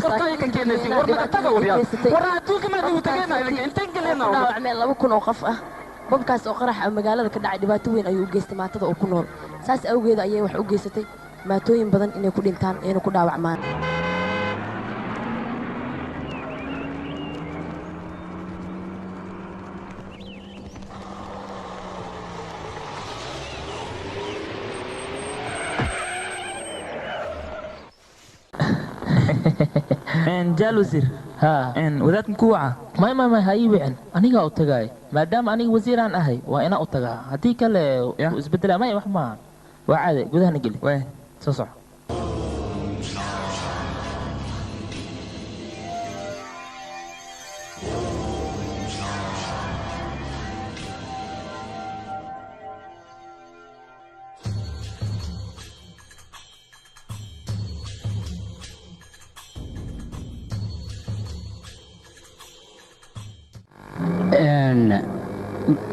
Kartooy ka keenaysin war naga taga waryaal war adduunka ma nagu tagayna idinka inteen gelina dhaawacmeen 2000 oo qof ah. Bamkaas oo qarax ah magaalada ka dhacay dhibaato weyn ayuu u geystay maatada oo ku nool. Saas awgeed ayay wax u geysatay maatooyin badan inay ku dhintaan ayna ku dhaawacmaan. Jaal wasiir wadaadkan ku waca may ha ii wicin, anigaa u tagaay maadaama aniga wasiiraan ahay waa inaa u tagaa, haddii kale wuu isbedelaa. May wax maaha, waa caade, gudahana geli, soo soco.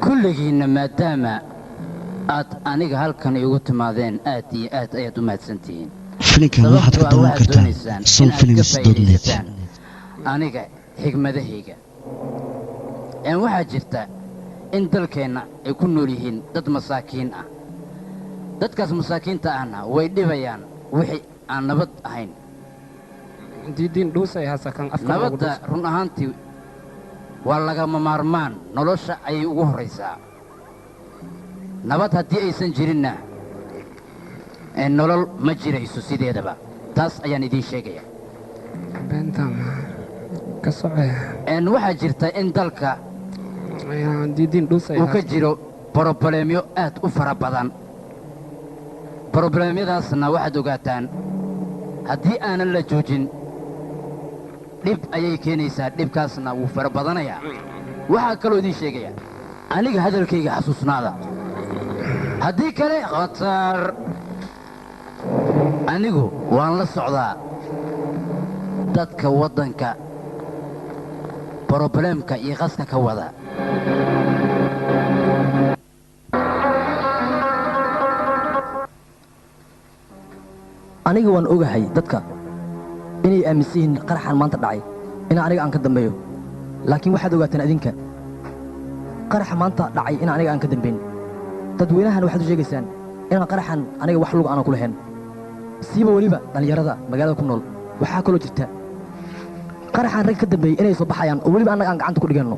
Kulligiinna maadaama aad aniga halkan iigu timaadeen aad iyo aad ayaad u mahadsantihiin. Filimkan waxaad ka Sababtoo ah daawan waxaad kartaa doonaysaan inaad ka somfilms.net. faa'iidaysataan aniga xigmadahayga. Waxaa jirta in dalkeenna ay ku nool yihiin dad masaakiin ah. Dadkaas masaakiinta ahna way dhibayaan wixii aan nabad ahayn. Diidiin dhuusay hasakan afka loogu Nabadda dhuuso. run ahaantii waa lagama maarmaan, nolosha ayay ugu horraysaa. Nabad haddii aysan jirinna nolol ma jirayso sideedaba, taas ayaan idiin sheegaya. Beenta ka socaya. Waxaa jirta in dalka diidiin dhuusay uu ka jiro boroboleemyo aad u fara badan. Boroboleemyadaasna waxaad ogaataan haddii aanan la joojin dhib ayay keenaysaa, dhibkaasna wuu fara badanayaa. Waxaa kaloo idiin sheegaya aniga hadalkayga xasuusnaada, haddii kale khatar. Anigu waan la socdaa dadka waddanka boroboleemka iyo qaska ka wada. Aniga waan ogahay dadka inay aaminsan yihiin qaraxan maanta dhacay in aniga aan ka dambeeyo, laakiin waxaad ogaataan adinka qaraxa maanta dhacay in aniga aan ka dambayn. Dadweynahan waxaad u sheegaysaan inaan qaraxan aniga wax lug aanan ku lahayn, siiba weliba dhallinyarada magaalada ku nool. Waxaa kaloo jirta qaraxan rag ka dambeeyey inay soo baxayaan oo weliba annaga aan gacanta ku dhiganno.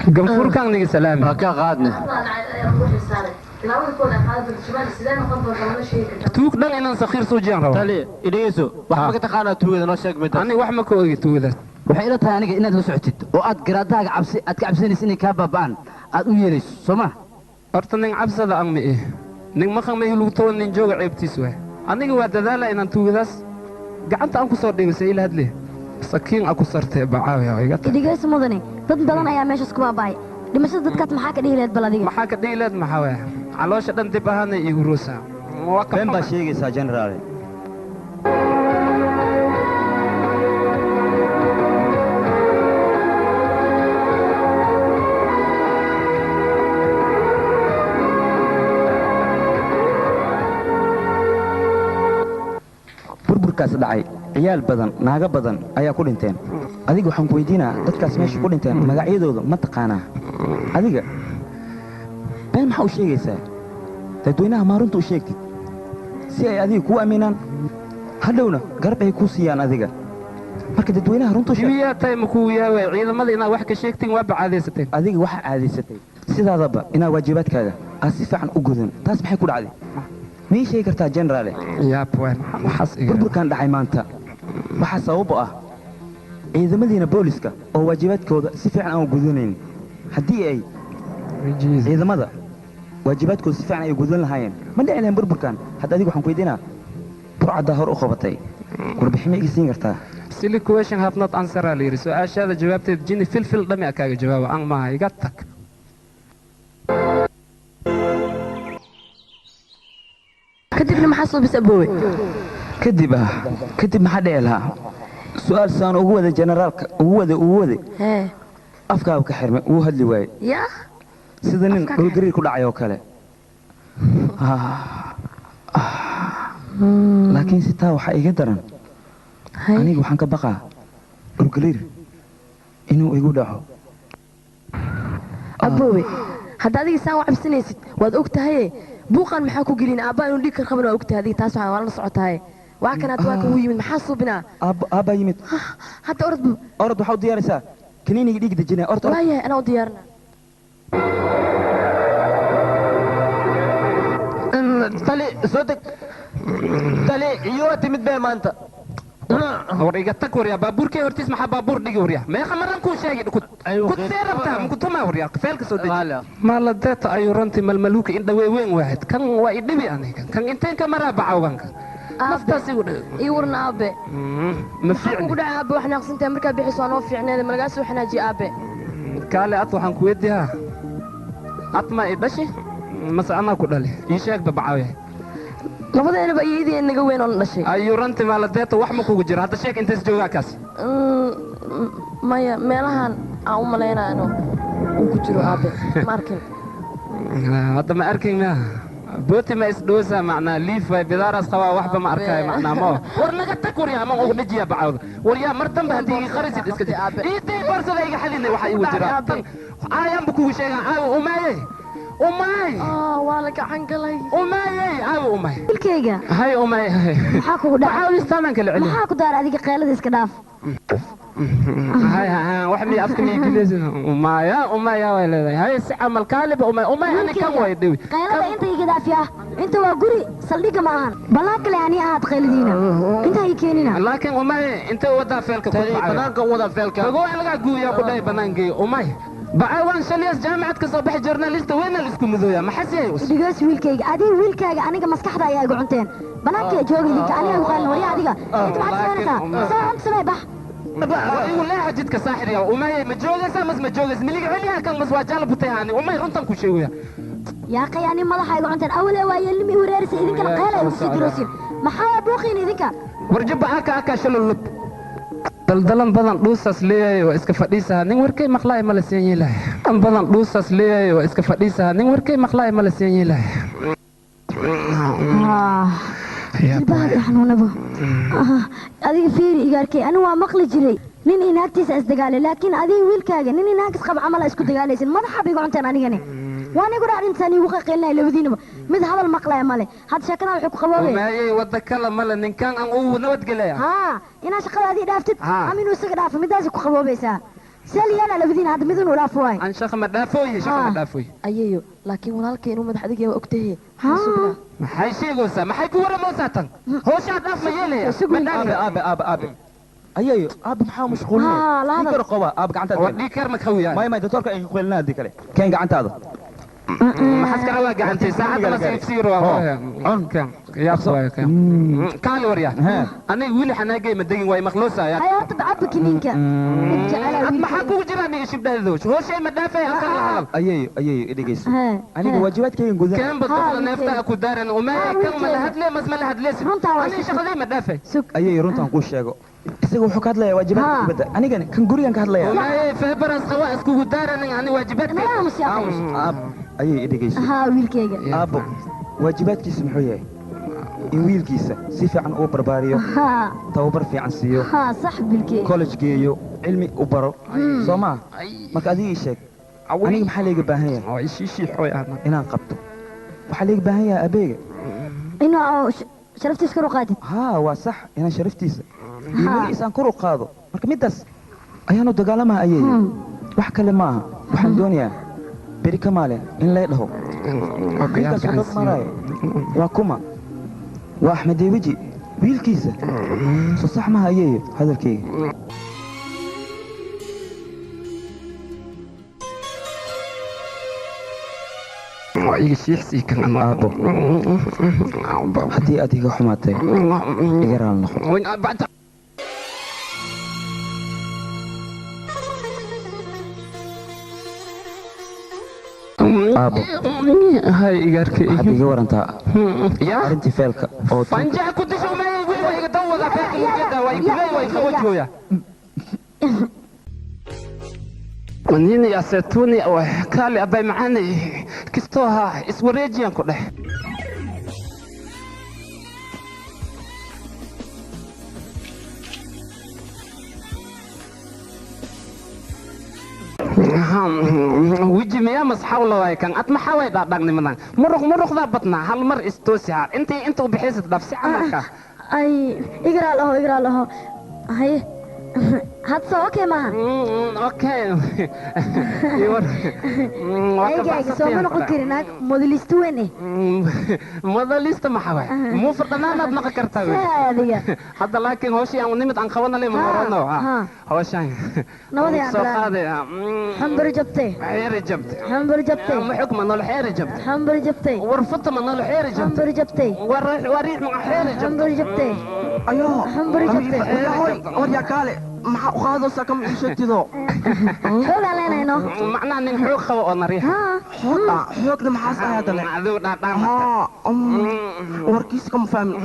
Ganfuurkaan niga salaami ka qaadna. Tuug dhan inaan sakhiir soo jiyaan rabaa. Tali idhegeyso, wax ma ka taqaanaa tuugada? Noo sheeg midda. Aniga wax ma ka ogi tuugadaas. Waxay ila tahay aniga inaad la socotid oo aad garaadahaaga cabsi aad ka cabsanaysa inay kaa baaba'aan aad u yeelayso, soo ma? Horta nin cabsada ang ma ih, nin maqan ma ih, lagu toban nin jooga ceebtiis waay. Aniga waa dadaala inaan tuugadaas gacanta aan ku soo dhigo. Se ila hadle sakiin a ku sartee bacaawiya iga tag. Idhigeyso mudane, dad badan ayaa meeshaas ku baaba'ay. Dhimashada dadkaas maxaa ka dhihi lahayd bal adiga? Maxaa ka dhihi lahayd? Maxaa waaya, caloosha dhan dib ahaana iigu roosaa. Waa ka Been baa xumahay. sheegaysaa generaale. Burburkaas dhacay ciyaal badan, naago badan ayaa ku dhinteen. Adiga waxaan ku weydiinaa, dadkaas meesha ku dhinteen magacyadooda ma taqaanaa? Adiga been maxaa u sheegaysaa dadweynaha? Maa runta u sheegtid si ay adiga kuu aaminaan, hadhowna garab ay kuu siiyaan adiga. Marka dadweynaha runta u sheeg. Miyaa tahay ma kugu yaaway ciidamada inaad wax ka sheegtiin? Waa bacaadaysateen. Adiga waxaa caadaysatay sidaadaba inaad waajibaadkaaga aad si fiican u gudan. Taas maxay ku dhacday, ma ii sheegi kartaa generaale? Yaab waay, maxaas iga Burburkan dhacay maanta waxaa sabab u ah ciidamadiina booliska oo waajibaadkooda si fiican aan u gudanayn. Haddii ay ciidamada waajibaadkooda si fiican ay gudan lahaayeen, ma dhici lahayn burburkan. Hadda adiga waxaan ku weydiinaa, burcaddaa hor u qabatay, warbixin ma iga siin kartaa? Silly question have not answer aa la yidhi. Su-aashaada jawaabteed jini filfil dhami a kaaga jawaaba ang maaha, iga tag. Kadibna maxaa soo bis aboowe? Kadib kadib maxaa dhici lahaa? Su'aal saan ugu wada generaalka ugu wada hee afkaaba ka xirmay wuu hadli waayey. Yaa sida nin dhulgariir ku dhacay oo kale. Laakiin si taa waxaa iga daran aniga waxaan ka baqaa dhulgariir inuu igu dhaco. Aboowe hadda adiga saan u cabsanaysid waad og tahay buuqan maxaa ku gelin aabba inuu dhiig kar qaban waa og tahay adiga taas waxaa waa la socotahay. Waa kan hadda waa ka uu yimid maxaa suubinaa? Aabba yimid. Hadda orod orod waxaa u diyaaraysaa kaniiniga dhiig dejinaya orod. Waayahay anaa u diyaarina. Tali soo deg. Tali iyo timid bee maanta. War iga tag waryaa baabuurkay hortiis maxaa baabuur dhigi waryaa meeqa maran kuu sheegay ku see rabtaa makutuma waryaa feelka soo deji maaladeeta ayuu runtii malmaluuka indhawey weyn waahid kan waa idhibi aniga kan inteen ka maraa bacawganka naftaas igu dhig ii warna aabe ma fiicni kugu dhacay aabe wax naaqsantahay markaa bixiso waa noo fiicneeda ma lagaa soo xanaajiye aabe. Kaale ad waxaan ku weydiiyaa ad ma i dhashi mase anaa ku dhali ii sheegba bacawyahay labadeenaba iyadii naga weyn oo dhashay. Ayuu runtii maaladeeta wax ma kugu jiro hadda sheeg intaas joogaa kaas. Maya meelahan aan u malaynaa inuu uu ku jiro aabe ma arkin. Hadda ma arkin ma booti ma isdhoosa macnaa liif way bidaaraas qabaa waxba ma arkaayo macnaa ma war naga tag waryaa ma ugu dhajiya bacawda waryaa mar dambe haddii ii qarisid iska jir iitay boorsada iga xadinay waxaa igu jira tan caayanba kugu sheegaa caawa umaayey umaay waa la gacan galay umaayey caawa umaay wiilkayga hay umaay maxaa kugu dhacay? Bacawda istaanan kala celi maxaa ku daar adiga qeylada iska dhaaf. Hay hay wax mi afka mi gelinaysa umaaya umaaya way leedahay hay si camal kaaliba umaay umaay ani kan way dhiwi qeylada inta iga dhaafiya inta waa guri saldhiga ma ahan balaa kale ani aad qeyladiina inta ay keenina. Laakiin umaay inta wada feelka ku dhacay banaanka wada feelka ogo laga gooyaa ku dhahay banaanka umaay bacawaan shaliyas jaamacad ka soo baxay journalist weyn la isku midooya maxaa siiyay us dhigaas wiilkayga adiga wiilkayga aniga maskaxda ayaa igu cunteen banaanka jooga idinka aniga ugu qaalin waryaa adiga inta maxaad samaynaysaa soo cunta samee bax igu leexa jidka saaxir yaa umaay ma joogaysaa mas ma joogaysa miliga celiyaa kan mas waa jaal butay ani umaay runtan ku sheegaya yaa qayaani madaxa igu cunteen awale waa yeelmi wareerisa idinkana qeyla igu sii diroosin maxaa buuqiin idinka warjaba aka aka shalol daldalan badan dhuusaas leeyahay waa iska fadhiisaha nin warkay maqlaay ma la seen yeelahay dan badan dhuusaas leeyahay waa iska fadhiisaha nin warkay maqlaay ma la seen yeelahay. Jilbaha xanuunaba adiga fiiri igaarkay anigu waa maqli jiray nin inaagtiisa isdagaalay laakiin adiga wiilkaaga nin inaagis qab camal isku dagaalaysin madaxa bay igu cunteen anigani waan igu dhaadhintaan igu qaqeynay labadiinaba mid hadal maqlaya male hadda sheekadan wuxuu ku qaboobay umaayey wadda kale male ninkan aan ugu nabadgelaya haa inaa shaqada adii dhaaftid ama inuu isaga dhaafo midaasi ku qaboobaysaa saliyaana labadiina hadda mid inuu dhaafo waay aan shaqa ma dhaafooye shaqa ma dhaafooye ayeeyo laakiin walaalkay inuu madax adag yahay waa ogtahay maxay sheegaysaa maxay ku waramaysaa tan howshaa dhaaf ma yeelaya aabe aabe aabe aabe ayeeyo aabe maxaa mashquulinaya dhiig kar qoba aabe gacantaada war dhiig kar ma qawiyaa may may doctorka ay qeylina hadii kale keen gacantaada maxaad ka rabaa gacantay saacadda la siifsiiro cunka yaa soo kan kaali waryaa aniga wiil xanaagay ma degin way maqloosayaa hay horta bacabka kiniinka ad maxaa kugu jira aniga shibdhahdo howshay ma dhaafay halkan la hadal ayeeyo ayeeyo idhegeyso aniga waajibaadkaygan gudan kan badda neefta ku daaran umaay kan ma la hadle mas ma la hadleysi aniga shaqaday ma dhaafay ayeeyo runtaan kuu sheego isaga wuxuu ka hadlayaa waajibaadka dibadda anigana kan gurigan ka hadlayaa umaay feebaras qawa iskugu daaran ani waajibaadkayga ayay idhegeyso haa wiilkayga aabbo waajibaadkiisu muxuu yahay in wiilkiisa si fiican uu barbaariyo tababar fiican siiyo haa sax wiilkayga college geeyo cilmi u baro soo maa marka adiga ii sheeg aniga maxaa layga baahan yahay inaan qabto waxaa layga baahan yahay abeega inuu sharaftiisa kor u qaadid haa waa sax inaan sharaftiisa iyo magaciisa aan kor u qaado marka middaas ayaanu dagaalamaha ayay wax kale ma aha waxaan doonayaa beri ka maalin in lay dhaho wiilkaas uu dad maraayo waa kuma waa Axmed Deewiji wiilkiisa soo sax maha ayeeyo hadalkayga. Aabbo haddii aad iga xumaatay iga raali noqo. Aabo. Hay igarkay. Waxaad iga warantaa arrintii feelka oo fanjax ku disho ma wili way iga dawada feelka mujada way kulay way qabojooya. Manini ya setuni oo kaali abay macaanay kistoo ha iswareejiyaan ku dheh. Weji miyaa masxawla waay kan ad maxaa way dhaadhaagnimadan muruq muruqdaa badnaa hal mar istoosi ha intay inta u bixaysad dhafsi camalka. Ay igraal aho igraal aho haye hadda soo okay maaha. Okay. Eygayga soo ma noqon karin naag modelisto weyn eh. Modelista maxaa waay muufar dhammaanaad noqon kartaa wey. Adiga hadda laakiin hawshii aan nimid aan qabana le ma horano hawshaan nabadii aan soo qaaday. Xambur jabtay xeeri jabtay xambur jabtay ma xukma nolol xeeri jabtay xambur jabtay war futa ma nolol xeeri jabtay xambur jabtay war wariix ma xeeri jabtay xambur jabtay ayo xambur jabtay war yaa kaale maxaa u qaadaysaa kama ii sheegtido xoogaan leenayno macnaha nin xoog qabo oo nariix xooga xoogna maxaas ahay haddana adigu dhaadhaan warkiisa kama fahmin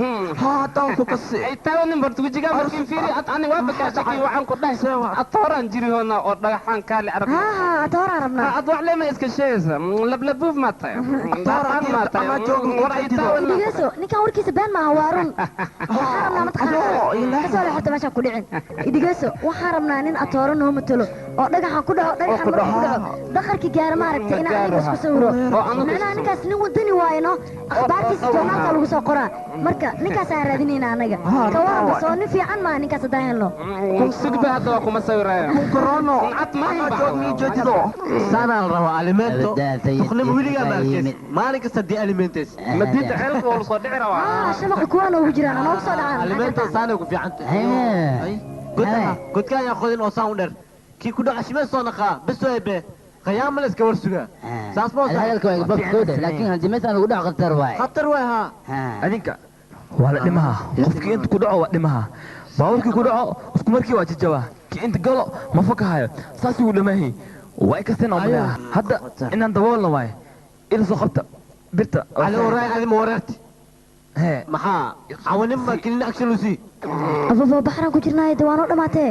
haa haddaan ku kasi ay taawo nin barta wejigaa markiin fiiri ad ani waa bakaashaki waxaan ku dhahay atooraan jirihoona oo dhagaxaan kaale arag haa atooraan rabnaa ad wax leema iska sheegaysa lablabuuf maa tahay dhaadhaan maa tahay war ay taawo dhegeyso ninkan warkiisa been maaha waa run waxaan rabnaa mataqaanaa kasoo leexata meeshaan ku dhicin dhegeyso waxaan rabnaa nin atooro noo matalo oo dhagaxan ku dhaco dhagaxan markuu ku dhaco dhaqarki gaara maaragtay inaan aniga isku sawiro macnaha ninkaas nin wadani waayno akhbaartiisa joornaalka lagu soo qoraa marka ninkaas aan raadinayna anaga ka waranba soo nin fiican maaha ninkaas haddaan helno sugba hadda waa kuma sawiraayo korono cad maaha jeedido saanaa la rabaa alimento tuqnimo weligaa ma arkays maalin kasta dii alimentes madiinta ceelka waa lasoo dhici rabaa shabaqa kuwaa noogu jiraan anoogu soo dhacaan alimento saanay ku fiican tahay godka ayaa qodin oo saan u dheer kii ku dhaca shimee soo naqaa bes oo ebe qiyaama la iska war sugaa saas ma hadalka waa babkooda laakiin haddii meeshaan lagu dhaco khatar waay khatar waay haa adinka waa la dhimaha qofkii inta ku dhaco waa dhimaha baabuurkii ku dhaco isku markii waa jajabaa kii inta galo ma fakahayo saas ugu dhamaahi waa ikasteen oo malaa hadda inaan daboolna waay ila soo qabta birta cali waraay adi ma wareerti maxaa cawanima kelina action lusi ababa baxraan ku jirnaayo dee waanoo dhamaatee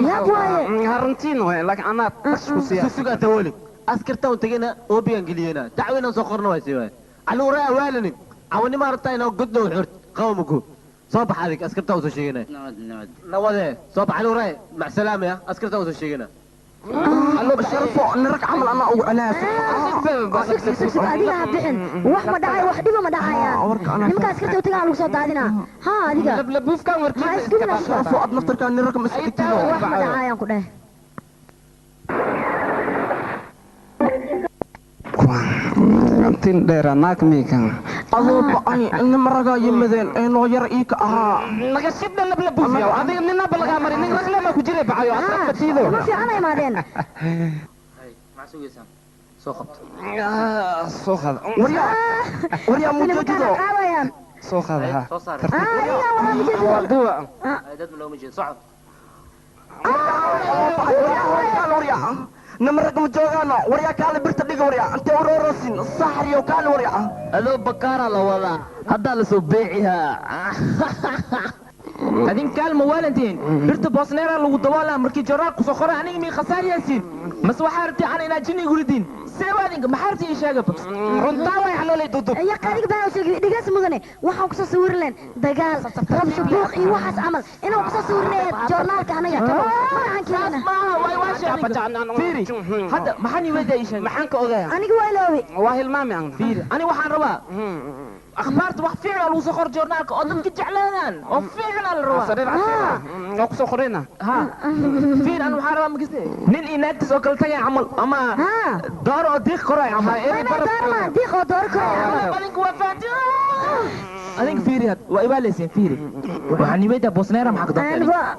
yaab waaye harantiin waay laakiin anaa tash ku siiya susuga tawali askarta un tagayna oobigan geliyena dacwo inaan soo qorno waay sii waay cali waraay awaalanin cawanima rabtaa inaa godna u xurt qawmaku soo bax adig askarta usoo sheegana nawadee soo bax cali waraay mac salaama ya askarta usoo sheegana sharfo nirag camal anaa ugu sug adiga ha bixin wax ma dhacay wax dhiba ma dhacayaan nimanka askarta utagaan lagu soo daadinaa haa adiga lablabuufkan ha isgubina sharfo ad naftarkaa nirag ma iska dhigtido wax ma dhacayaan ku dheh tin dheera naag miikan adoo ba'ay nimaragaa yimadeen ee noo yar iika ahaa naga shidha lablabuufiya adiga ninaba lagaa marin nin rag lema ku jira bacayo asabatiido ma fiican ay imaadeen maxaa sugaysaan soo qabto soo qaada waryaa mujeedido qaadayaan soo qaada ha soo saar adiga waraa mujeedido waa duwa dad ma looma jeedo socod nimarag ma joogaano waryaa kaale birta dhiga waryaa intee uroorosin saxriyo kaale waryaa adoo bakaara la wadaa haddaa lasoo beecihaa adin kaalma waalantiin birta boosneera lagu dawaalaa markii joraal kusoo qora aniga mii khasaariyaysiin mase waxaa rabtay ana inaa jinni igulidin seeba adinka maxaa rabtay ii sheegaba runtaa way xaloolay dudub ya qaadiga baan sheegay dhigaas mudane waxaan kusoo sawirin leen dagaal rabsho buuq iyo waxaas camal inaan kusoo sawirinay joornaalka anaga magacan keenana maaha waay waa sheegay fiiri hadda maxaan ii weydaa ii sheegay maxaan ka ogayaa aniga waa iloobi waa hilmaami angna fiiri ani waxaan rabaa akhbaarta wax fiican lagu soo qor joornaalka oo dadka jeclaadaan oo fiican la rabaa sariir casir waa kusoo qorayna ha fiir an waxaan rabaa makiste nin iyo naagtiis oo kala tagay camal ama dooro oo diiq koray camal dooro ma diiq oo dooro koray camal adinku waa fahanti adink fiiri had waa ibaaleysiin fiiri waxaan iweydaa bosneera maxaa ka doontaa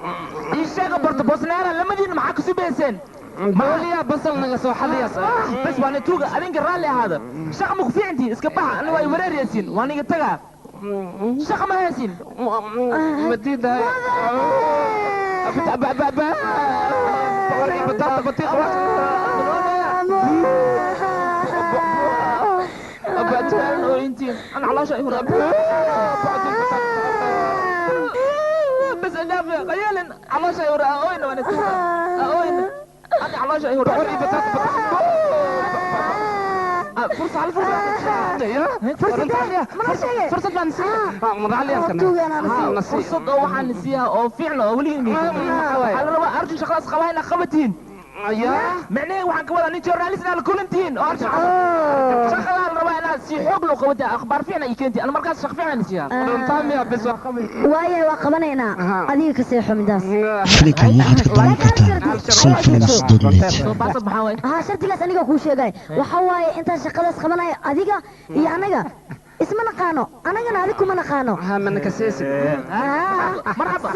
ii sheega barto bosneera lamadiina maxaa ka subayseen maliya basal naga soo xadiyas bas waana tuuga adinka raalli ahaada shaqa ma ku fiicantihiin iska baxa ana waa wareeraysiin waa niga tagaa shaqa ma haysiin madiida انتين انا على شيء بس انا خيال على شيء اوين وانا اوين انا على شيء فرصة على فرصة فرصة ثانية فرصة ما نسيها فرصة waxaan nasiiyaa oo fiicno oo weligiin waxaa la rabaa arjun shaqadaas qabaa inaad qabatiin macnaheedu waxaan ka wadaa nin journalist inaad la kulantihiin oo arjun shaqadaa la rabaa inaad si xoog loo qabataa akhbaar fiican ay keentiin ana markaas shaq fiican nasiiyaa waayahay waa qabanaynaa adiga ka seexo midaas Filimkan waxaad ka daawan kartaa sunfilms.net. haa shardigaas aniga kuu sheegay waxa waaye intaan shaqadaas qabanayo adiga iyo anaga isma naqaano anagana adig kuma naqaano marxaba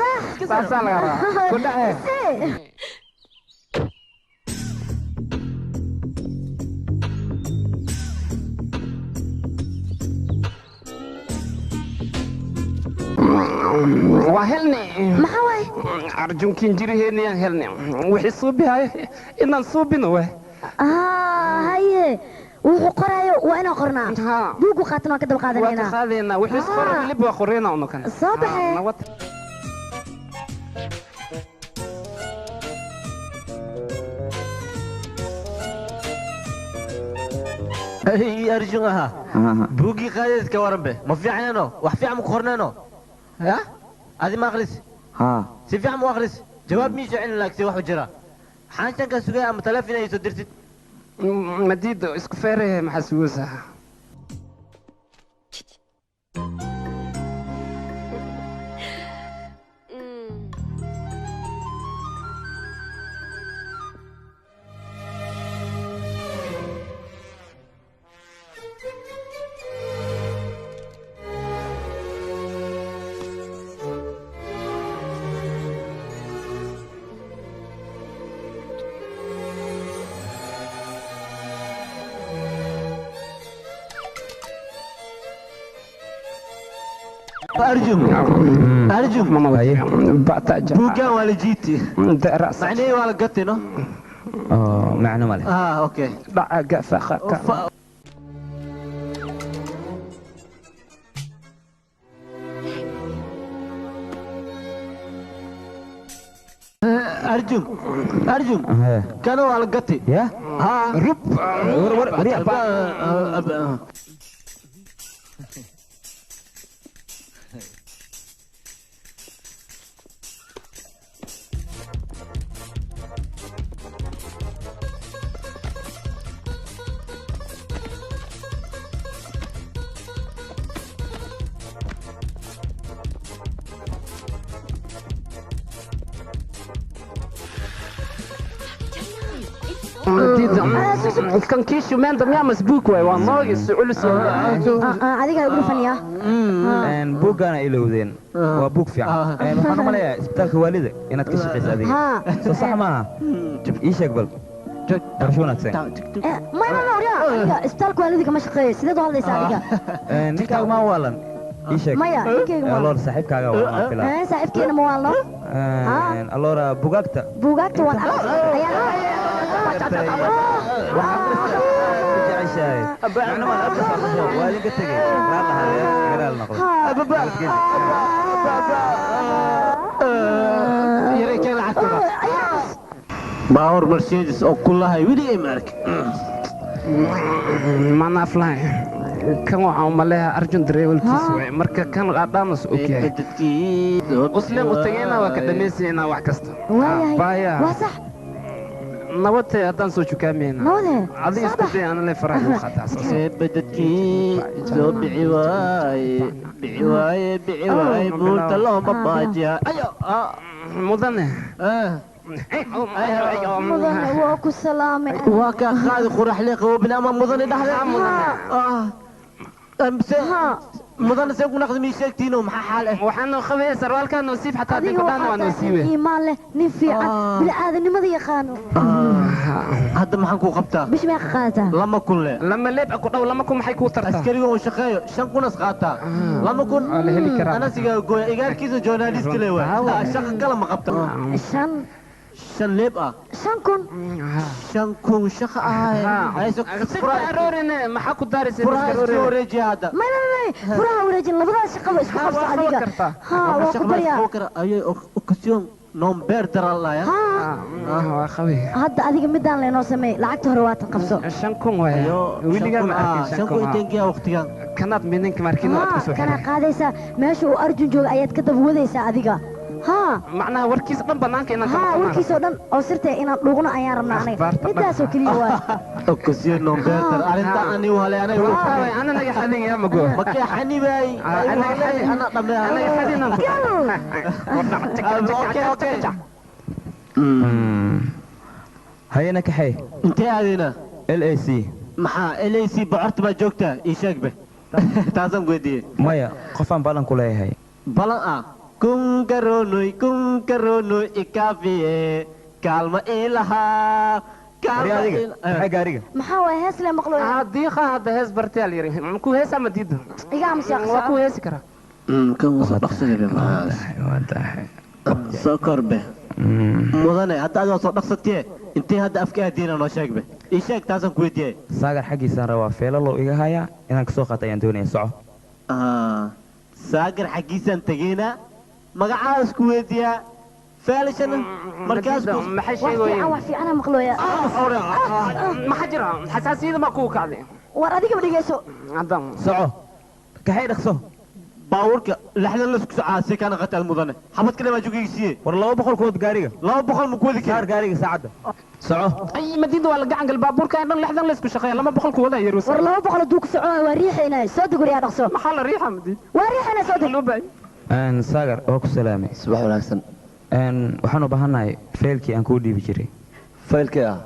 waa helnay maxaa waaye arjunkiin jiriheeniyaan helnay wixii suubihayo inaan suubino we haye wuxuu qoraayo waa inaan qornaa buugu qaatan waan ka daba waa ka qaadanaynaa qaadaynaa wixii isqoro lib waa qoreyna unukan soo baxee nabad arjun ahaa buuggii qaadayd ka waran be ma fiicneeno wax fiican ma ku qorneeno ya adi ma akhris si fiican ma u akhris jawaab mii soo celin laagsi waxu jira xaanshankaa sugaya ama taleefon ay soo dirtid madiido isku feerahe maxaa sugaysaa arjun arjun buuggan waa la jiiti macnihii waa la gati no macno male okay arjun arjun kana waa la gati ya rub kan kiishu maanta miyaa masbuuk waay waa noogis culus adiga ugu faniya buuggaana ilowdeen waa buug fiican waxaan u maleeyaa isbitaalka waalida inaad ka shaqaysa adiga soo sax maaha ii sheeg bal barasho wanaagsan maya maya waryaa aniga isbitaalka waalida kama shaqeeyo sideed u hadlaysaa adiga ninkaaga maa waalan ii sheeg maya ninkayga ma aloor saaxiibkaaga waa filaa saaxiibkeena ma waalno aloora bugaagta buugaagta waan baawar mercedes oo kulahay weligay ma arkin mana aflahay kan waxaan u maleeyaa arjun dareewalkiis waay marka kan qaadhaanas ogyahay usleen u tagayna waa ka dhamaysaynaa wax kasta waayahay waa sax nabadtay haddaan soo jukaamayna nabadee adiga isku day ana le farax ugu qaataa badadkii soo bici waaye bici waaye bici waaye buurta looma baajiya ayo mudane mudane waa ku salaamay waa kaa qaadi quraxle qaboobin ama mudane dhaxle mudane see ku naqdi mii sheegtiino maxaa xaal ah waxaan noo qabaya sarwaalkaa noo siif xataa adiga dibadhaan waa noo waxaa siiwe nin iimaan leh nin fiican bini'aadanimada yaqaano hadda maxaan kuu qabtaa bish meeqa qaadataa 2,000 le lama leeb ku dhow 2,000 maxay kuu tartaa askariga uu shaqeeyo 5,000 as qaataa 2,000 la heli karaa. anasiga gooya igaarkiisa journalist le waay shaqa kale ma qabta shan shan leeb ah 5,000 5,000 shaqa ahay aroorine maxaa ku daaraysa wareejiya hadda may may may furaha wareejin labadaas shaqaba isku qabso adiga haa waa ku baryaa ayay occasion nomber daralaya waa qabi hadda adiga midaan leenoo sameey lacagta hore waatan qabso 5,000 waay wiligaa ma arkin 5,000 intaankiya waqtigan kanaad midinka markin aad ku soo kana qaadaysaa meesha uu Arjun jooga ayaad ka daba wadaysaa adiga ها معناها وركيس دhan banaanka inaan ها warkiis oo dhan oo sirta inaan dhuuqno ayaan rabnaa aniga midaas oo kaliya waa occasion nomber arinta ani wala ana ana naga xadin ya mago makay xanibay ana xadin ana dhamay ana xadin okay okay hayna kaxay intee aadina LAC maxaa LAC bocorta baa joogta ii sheeg be taasaan weydiiyey maya qofaan balan ku leeyahay balan ah kunkaronoy ikaafiye kaalma ilaha maxaa gaariga maxaa waay hees le maqlo diiqa hadda hees bartay al yiri ku hees ama diido iga amsi aqsa waa ku heesi karaa kan wasa dhaqsiga be soo korbe mudane hadda adiga soo dhaqsatee intee hadda afka aadiina noo sheeg be ii sheeg taasaan ku weydiiyey saagar xaggiisaan rabaa feelalow iga hayaa inaan kasoo qaato ayaan doonaya soco saagar xaggiisaan tegeynaa magacaas ku weydiiyaa feelashana markaas maxay sheegayeen wax fiican maqlooya maxaa jira xasaasiyada ma kugu kacday war adiga dhigayso soco kaxay dhaqso baabuurka lixdan la isku socaa si kana qatal mudane xabad kale baa jugaysiye war 200 kood gaariga 200 ma ku wadi kaar gaariga saacada soco ay madiida waa la gacan gal baabuurka dhan lixdan la isku shaqeeya 200 ku wada yeerus war 200 haduu ku soco waa riixaynaa soo deg wariyaa dhaqso maxaa la riixa madiid waa riixaynaa soo deg saagar waa ku salaamay subax wanaagsan waxaan u baahanahay faylkii aan kuu dhiibi jiray faylkii ah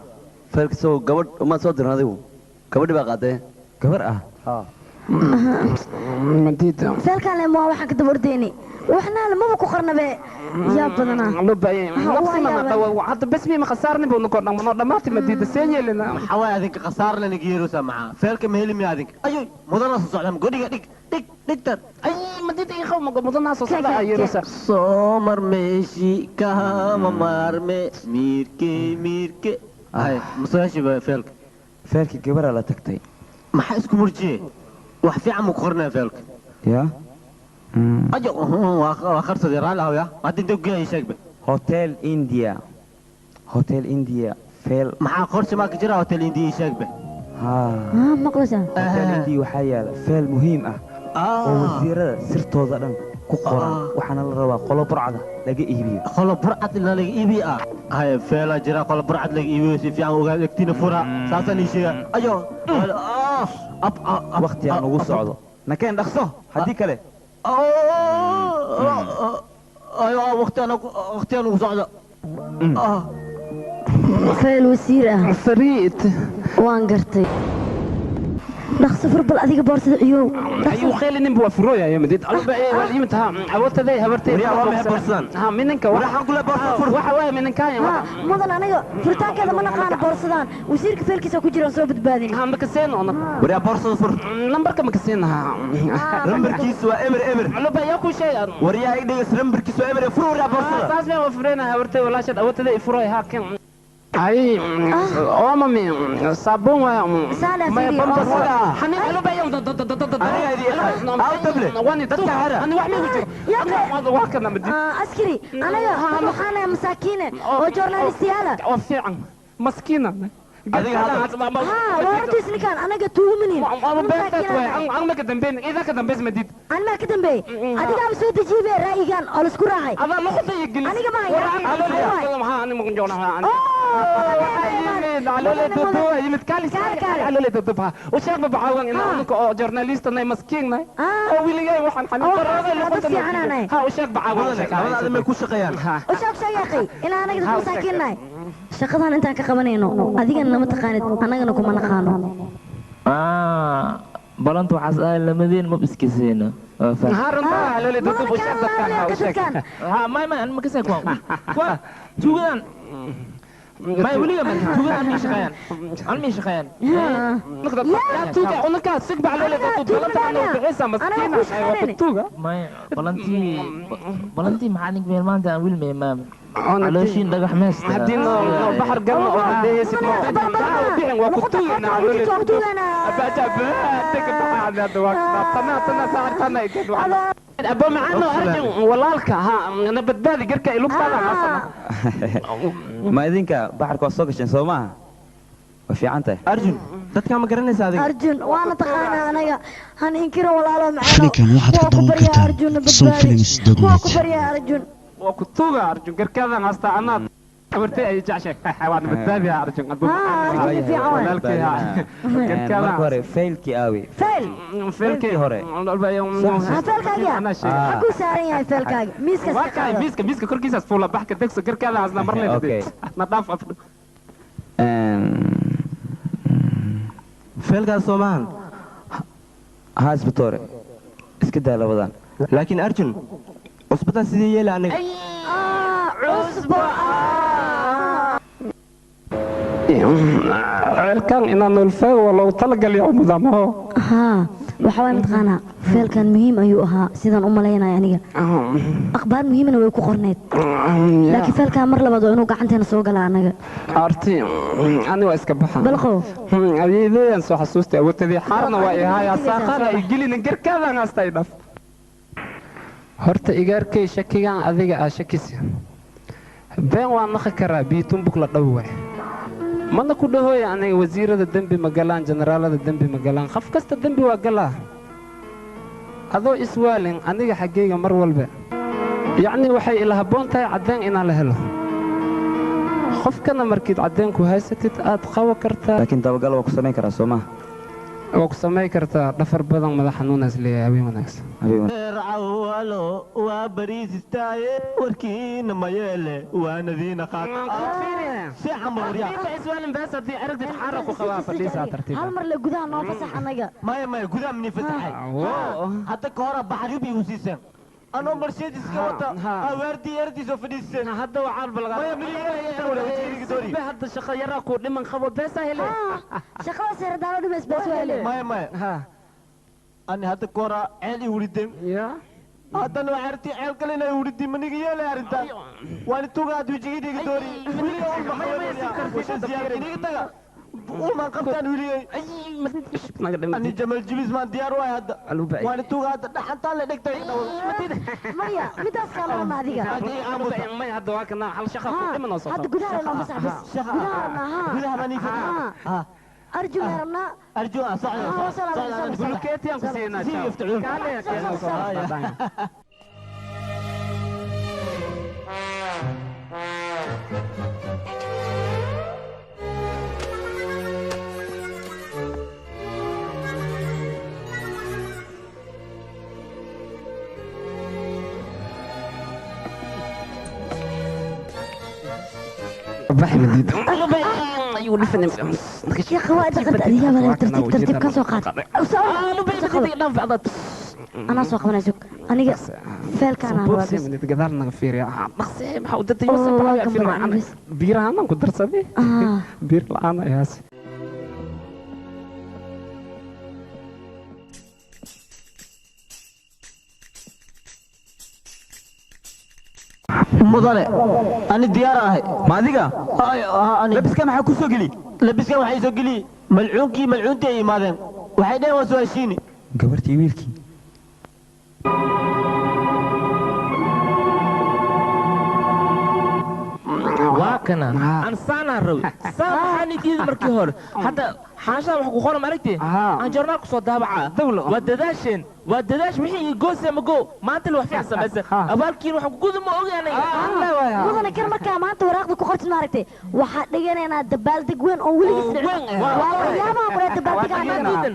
faylka soo gabadh umaad soo diran adigu gabadhi baa qaadee gabar ah madiida faylkaan le maa waxaan ka daba ordaynay waxna maba ku qarnabe yaa badanaa hadda bes mii ma khasaarni buu noqon dhamano dhammaatay madiida seen yeelina maxaa waay adinka khasaar lana geerusa maxaa faylka ma heli miya adinka ayoy mudana soo socda godhiga dhig dhig dhigtar ay madiida ii qaw mudana soo socda yeerusa soo mar meeshi kaama maarme miirke miirke hay masoo ba faylka faylka gabaraa la tagtay maxaa isku murjiye wax fiican mu qornaa faylka yaa ayo waa qarsaday raalli ahow yaa hadda intee kugeeya sheegbe hotel india hotel india feel maxaa qorshe maa ka jira hotel india sheegbe haa maqlaysaa hotel india waxaa yaala feel muhiim ah oo wasiirada sirtooda dhan ku qoran waxaana la rabaa qolo burcada laga iibiyo qolo burcad in laga iibiyo ah haye feelaa jira qolo burcad laga iibiyo si fiican ogaa egtiina fura saasaan ii sheega ayo waqti aan ugu socdo nakeen dhaqso haddii kale ayo waqti aan ugu socdo fayl wasiir ah fariid waan gartay dhaqso fur bal adiga boorsada ciyow ayuu qeylinin buu furooyaa madid alba ee wal imtaha awoodtaday habartay ha minanka waxaan kula boorsa fur waxa waaye minanka mudan aniga furitaankeeda ma naqaano boorsadaan wasiirka feelkiisa ku jira soo badbaadin ha ma kaseen ona wariyaa boorsada fur nambarka ma kaseen ha nambarkiisu waa emer emer alba yaa ku sheeg wariyaa i dhigas nambarkiisu waa emer fur wariyaa boorsada saas baan furayna habartay walaashad awoodtaday furay ha kan ay oo mami sabon waa ma xanin alba yam ani wax ma jiro wax kana madi askari anaga waxaan masaakiine oo journalistiyaala oo fiican maskiina adiga ها ورتيس نكان انا قتومني انا ka dambeyn idaa ka dambeys madid انا ما كدنبي adiga am soo dejiibay ra'yigan oo la isku raacay adaa luqda iyo gelis aniga ma shaqadan intaan ka qabanayno adigana nama taqaanid annagana kuma naqaano balanta waxaas ahay lamadeen mab iskisayna ما ولي ما tuugada aan shaqeeyaan aan ma shaqeeyaan yaa tuuga unaka sigba caloole balanta aan bixisa maskiina ay waa tuuga maya balantii balantii maxaa nig meel maanta aan wiil meemaam calooshiin dhagax meesta haddii noo baxar galno oo hadeeysid noo bixin waa ku tuugana caloole أبو معنا أرجع والله ها أنا بدبالي قركة إلوك طالع ما إذنك بحرك وصوك عشان سو ما وفي عنته أرجن dadka ma garanaysaa adiga Arjun waana taqaanaa anaga han inkiro walaalo macaan Filimkan waxaad ka daawan kartaa somfilms.net. waa ku baryaa Arjun waa ku tuuga Arjun garkaadan hasta anaa abartay ay jeceshay waan badbaadiyaa Arjun abu marka hore faylkii aawi fail faylkii hore failkaaga xaguu saaran yahay failkaaga miiskaas ka qaado miiska miiska korkiisaas fuula baxka degso garkaada hasna mar leedahay na dhaaf af failkaas soo maahan ha isbitoore iska daa labadan laakiin Arjun cusbadan sidee yeela aniga cusbo ceelkan inaan nolfaago waa loogu talagalay cumudamaho haa waxa waay mataqaanaa feelkan muhiim ayuu ahaa sidaan u malaynaya aniga akhbaar muhiimna way ku qorneyd laakiin feelkan mar labaad waa inuu gacanteena soo galaa anaga arti ani waa iska baxa balqow ayeedeyan soo xasuustay awoodtadii xaarna waa ihaaya saaqada ay gelinin garkaadan hasta i dhaf horta igaarkay shakigan adiga aa shakisi been waan naqi karaa biyo tumbuk la dhow waay mana ku dhahooya aniga wasiirada dembi ma galaan generaalada dembi ma galaan qof kasta dembi waa galaa adoo iswaalin aniga xaggayga mar walba yacni waxay ila habboon tahay caddeen inaan la helo qofkana markiid caddeen ku haysatid aad qabo kartaa laakiin dabagal waa ku samayn karaa soo maha waa ku samayn kartaa dhafar badan madax xanuunaas leeyahay habeen wanaagsan cawalo waa bariisistaaye warkiina mayeele waanadiina hal mar le gudaha noo fasax anaga maya maya gudaha mini fasaxay hadda ka hora baxaryub igu siiseen anoo Mercedes ka wata awaartii erdiisoo fadhiiseen hadda waxaan balqaa hadda shaqo yaraa ku dhiman qabo beesa hele shaqada seeradaano dhimays bees waa hele maya maya ani hadda ka hora ceel i wrideen haddana waa arrintii ceel kale inay wridin maniga yeelay arrintaan waani tugaad wejigidhiga doori wiliga taga ulmaan qabtaan wiligay ani jamal jibis maan diyaar waay hadda waani tuga hadda dhaxantaan la dhegtay maya midaas kaalama adiga maya hadda waa kana hal shaqa ku dhiman oo soo hadda gudaha noo fasax bas gudaha rabnaa haa gudaha baan ii fasax أرجو يا ربنا أرجو صعد بلوكيتي أنكو سينا يا خوات قد يا ولا ترتيب ترتيب كان سوقات أنا سوق وانا سوق أنا فعل كان أنا gadaal naga fiiriya dhaqsi maxaa u dadday biirahaan ku darsaday biir la'aan ayaas mudane ani diyaar ahay ma adiga labiska maxaa ku soo geli labiskan waxay soo geli malcuunkii malcuuntii ay imaadeen waxay dhaheen waa soo heshiini gabartii wiilkii waa kana aan saanaan rabi saan maxaa nidiida markii hore hadda xaashadan wax ku qoran ma aragtee aan joornaal ku soo daabaca waa dadaasheen waa dadaash wixii goose ma go maanta la wax fiican samaysa abaalkiin waxaan ku gudu ma ogi aniga mudane kar markaa maanta waraaqda ku qortid ma aragtay waxaa dhiganaynaa dabaaldeg weyn oo weligiis dhicin waa waxyaabaha kule dabaaldeg aan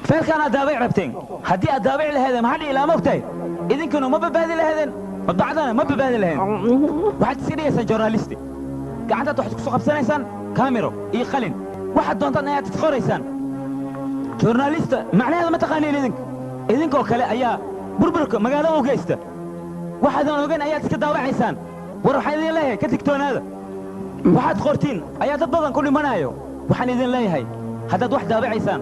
feelkaan aad daabic rabteen haddii aad daabic laheedeen maxaa dhihi lahaa ma ogtahay idinkanu ma badbaadi laheedeen madbacdana ma badbaadi laheen waxaad iska dhigaysaan joornaalisti gacantaad waxaad ku soo qabsanaysaan kaamiro iyo qalin waxaad doontaan ayaad qoraysaan Journalista macnaheedu ma taqaaniin idink. Idinkoo kale ayaa burburka magaalada u geysta. Waxaadan ogeyn ayaad iska daawacaysaan. War waxaan idin leeyahay ka digtoonaada. Waxaad qortiin ayaa dad badan ku dhimanayo. Waxaan idin leeyahay haddaad wax daawacaysaan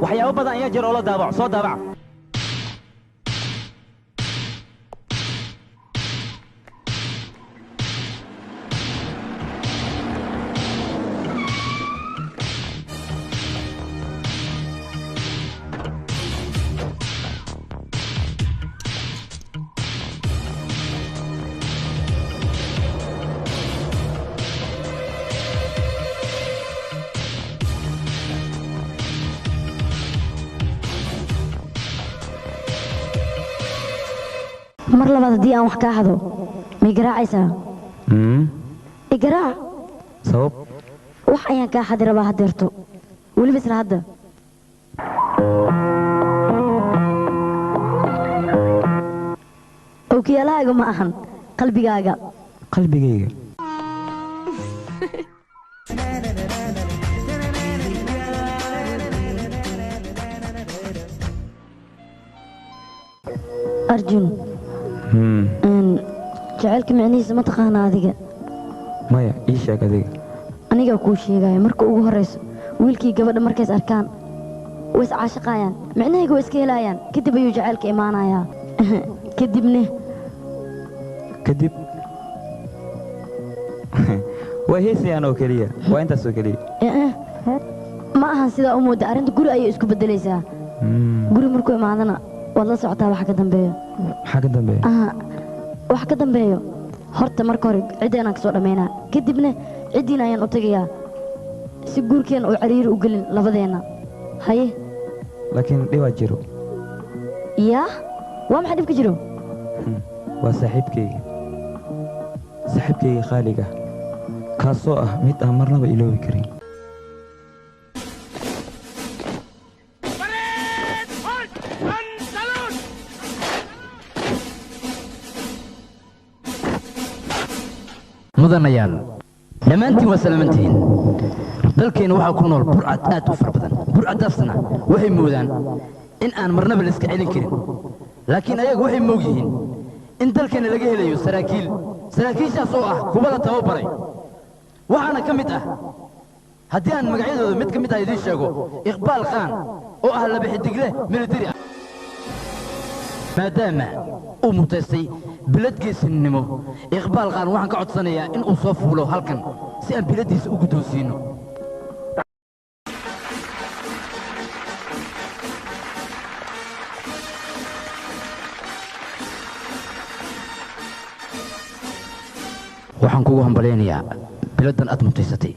waxyaabo badan ayaa jira oo la daawaco, soo daawaca. Mar labaad haddii aan wax kaa hado ma igaraacaysaa? Igaraac. Sabab? Wax ayaan kaa xadi rabaa haddeerto, weliba isla hadda. Ookiyaalahaaga ma ahan, qalbigaaga. Qalbigayga. Arjun, jacaylka micnihiisa ma taqaana adiga? Maya, ii sheeg adiga. Anigaa kuu sheegaya. Marka ugu horrayso wiilkii gabadha markays arkaan way is caashaqaayaan, micnahayga way iska helaayaan, kadib ayuu jacaylka imaanayaa. Kadibne kadib way heesayaan oo keliya, waa intaas oo keliya. Ma ahan sidaa u mooda. Arrinta guri ayay isku beddelaysaa. Guri markuu imaadana waad la socotaa waxa ka dambeeyo. Maxaa ka dambeeya? Wax ka dambeeyo horta marka hore ciddeenaan kasoo dhammaynaa, kadibna ciddiina ayaan u tagayaa si guurkeenna uu cariiri u gelin labadeenna. Haye. Laakiin dhibaa jiro. Yaa, waa maxay dhibka jiro? Waa saaxiibkayga, saaxiibkayga qaaliga, kaasoo ah mid aan marnaba iloobi karin. Mudanayaal, dhammaantiin waa salaamantihiin. Dalkeenna waxaa ku nool burcad aad u fara badan. Burcaddaasna waxay moodaan in aan marnaba la iska celin karin, laakiin ayagu waxay moog yihiin in dalkeenna laga helayo saraakiil, saraakiishaas oo ah kuwa la tababaray. Waxaana ka mid ah, haddii aan magacyadooda mid ka mid ah idiin sheego, Iqbaal Khaan oo ah laba xidigle militari ah. Maadaama uu mutaystay bilad geesinimo, Iqbaal Khaan waxaan ka codsanayaa in uu soo fuulo halkan si aan biladdiisa u guddoonsiino. Waxaan kugu hambalyaynayaa biladdan aad mutaysatay.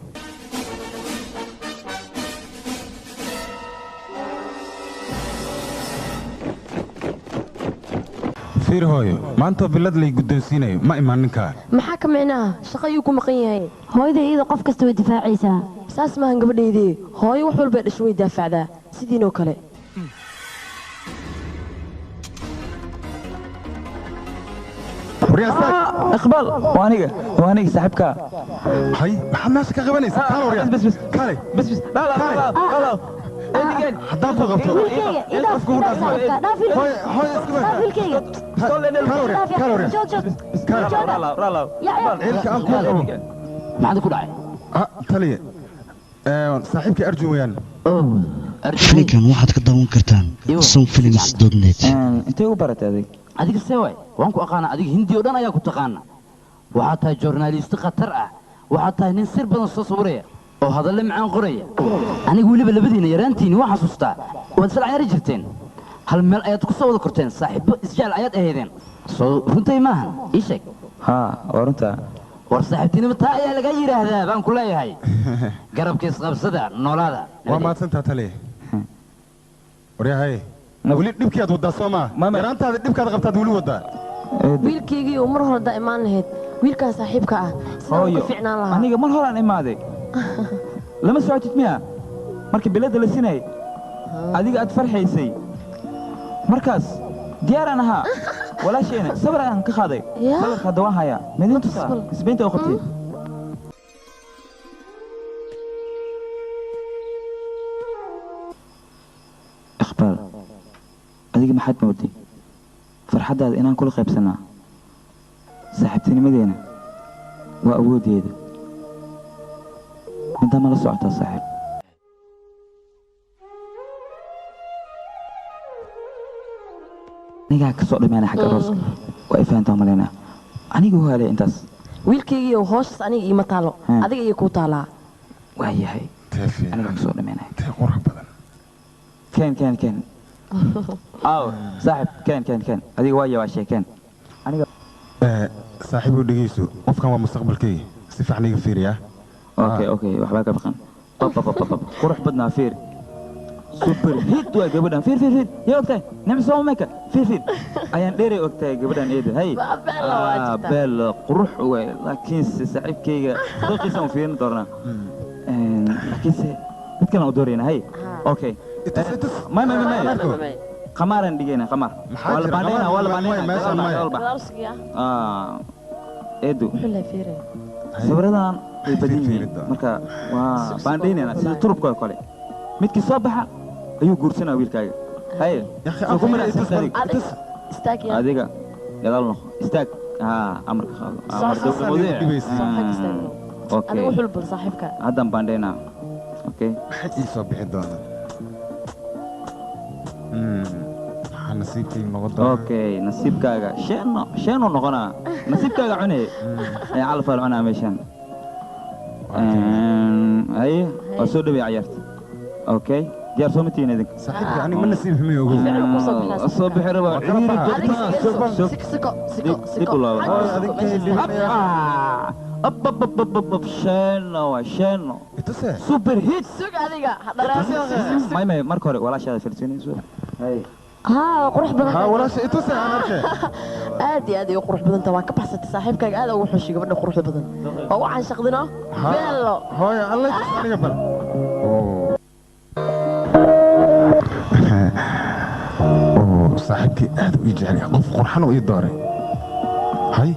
Fiir hooyo, maanta bilad lay guddoonsiinayo ma imaan ninkaa. Maxaa ka micnaha? Shaqo ayuu ku maqan yahay. Hooyada iyada qof kasta way difaacaysaa. Saas maahan gabadhaydii. Hooyo wax walbay dhasho way daafacdaa, sidiinoo kale. Iqbaal, waa aniga, waa aniga saaxiibkaa. Hay, maxaad meesha ka qabanaysaa? Kaale waryaa. Bas bas. Kaale. Bas bas. La la la la. Haddaan ku qabto. Wiilkayga, idaaf, idaaf saaxiibka, dhaaf wiilkayga. Hooyo, hooyo iska Dhaaf wiilkayga. Kaale waryaa, kaale waryaa. Joog, joog. Kaale. Ciilka aan ku qabo. Maxaad ku dhacay? Taliye. Saaxiibkii Arjun weeyaan. Filimkan waxaad ka daawan kartaan somfilms.net. Intee u baratay adig? Adiga see waay, waan ku aqaanaa. Adiga Hindi oo dhan ayaa ku taqaana. Waxaad tahay joornaalisti khatar ah, waxaad tahay nin sir badan soo sawiraya oo hadalle macaan qoraya. Aniga weliba labadiina yaraantiini waan xasuustaa, waad isla ciyaari jirteen, hal meel ayaad ku soo wada korteen, saaxiibo isjecel ayaad ahaydeen. Soo runtay maahan? Ii sheeg. Haa, waa runtaa. War saaxiibtinimo taa ayaa laga yidhaahdaa baan ku leeyahay. Garabka isqabsada, noolaada. Waa mahadsantaa taliye. Waryahay, weli dhibkii aad waddaa soo maa? Yaraantaada dhibkaad qabtaad weli waddaa. Wiilkaygii uu mar hore daa imaan lahayd wiilkan saaxiibka ah, sidaan Hooyo, uga fiicnaan lahaa. Aniga mar horaan imaaday. Lama socotid miya? Markii biladda la sinayay adiga aad farxaysay, markaas diyaaraan ahaa. Walaashayna sawir ayaan ka qaaday. Yaa? Sawirka hadda waan hayaa, midin tusaa isbeynta oo qabtay. Iqbaal, adiga maxaad mooday farxaddaada inaan kula qaybsanaa? Saaxiibtinimadeena waa awooddeeda. Middaa ma la socotaa saaxiib? Anigaa ka soo dhameynaa xagga arooska. Waa i fahantaa malaynaa. Aniga u haalay intaas. Wiilkaygiiyow, hooshaas aniga iima taalo, adiga iyo kuu taalaa. Waa yahay, anigaa ka soo dhameynaya. Keen keen keen, aw saaxib, keen keen keen. Adiga waa yawaashee, keen aniga. Saaxiibow, dhegeyso, qofkan waa mustaqbalkayga, si fiican iga fiiriyaa. Okay, waxbaa ka baqan. Bab bab bab bab, qurux badnaa, fiir, super hit waa gabadhan. Fiir fiir fiir, yaa ogtahay nim soo meka. Fiir fiir, ayaan dheeray, ogtahay gabadhan eeda. Hay bello, qurux waay, laakiinse saaxiibkayga daqiisa aan fiirin doonaa, laakiinse mid kale aan u doorayna. Hay, okay, may may may, qamaaraan dhigayna, qamaar waa la baandhayna, waa la baandhayna. Eedu, sawiradan way badan yihiin, marka waa baandhaynayna sida turubka oo kale. Midkii soo baxa ayuu guursanaa wiilkaaga. Haye, soo kuma adiga gadaal noqo, istaag, haa, amarka qaado, amar dowlamadee. Okay, haddaan baandhaynaa. Okay, maxay ii soo bixi doonaa? Maxaa nasiibkayga noqon doonaa? Okay, nasiibkaaga sheeno sheeno noqonaa. Nasiibkaaga cune ee calafal cunaa meeshan. Haye, waa soo dhawey cayaarta. Okay, diyaar soo ma tihiin idinka? Saaxiibka, aniga ma nasiib xumiyo, ogow. Soo bixi raba. Dib u laabo. Ab ab ab ab ab, sheeno waa sheeno, super hit. Sug adiga. May may, marka hore walaashaada fiirsinayso. Hay. Haa, waa qurux badan. Haa, walaasha ituse aan arkay. Aad iyo aad ay u qurux badan tahay, waa ka baxsatay saaxiibkaaga, aad ugu xushay gabadha quruxda badan. Waa u caanshaqdino beello. Hooyo, alla itus aniga bal. Oo saaxiibkii aad u ii jecel yahay, qof qurxan oo ii dooray. Hay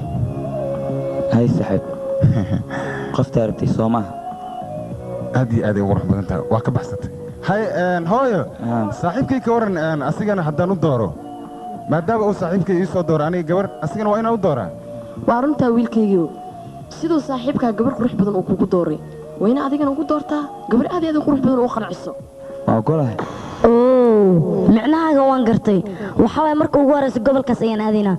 hay saaxiib, qoftaa rabtay soo maaha? Aad iyo aad ay u qurux badan tahay, waa ka baxsatay. Hay hooyo, saaxiibkay ka waran asigana haddaan u dooro? Maadaama uu saaxiibkay ii soo dooro aniga gabar, asigana waa inaan u dooraa. Waa runtaa wiilkaygiiw, siduu saaxiibkaa gabar qurux badan uu kugu dooray, waa ina adigana ugu doortaa gabar aad iyo aad u qurux badan oo qanciso. Waa ogolahay. Oo micnahaaga waan gartay. Waxaa waaya, marka ugu horeysa gobolkaas ayaan aadaynaa,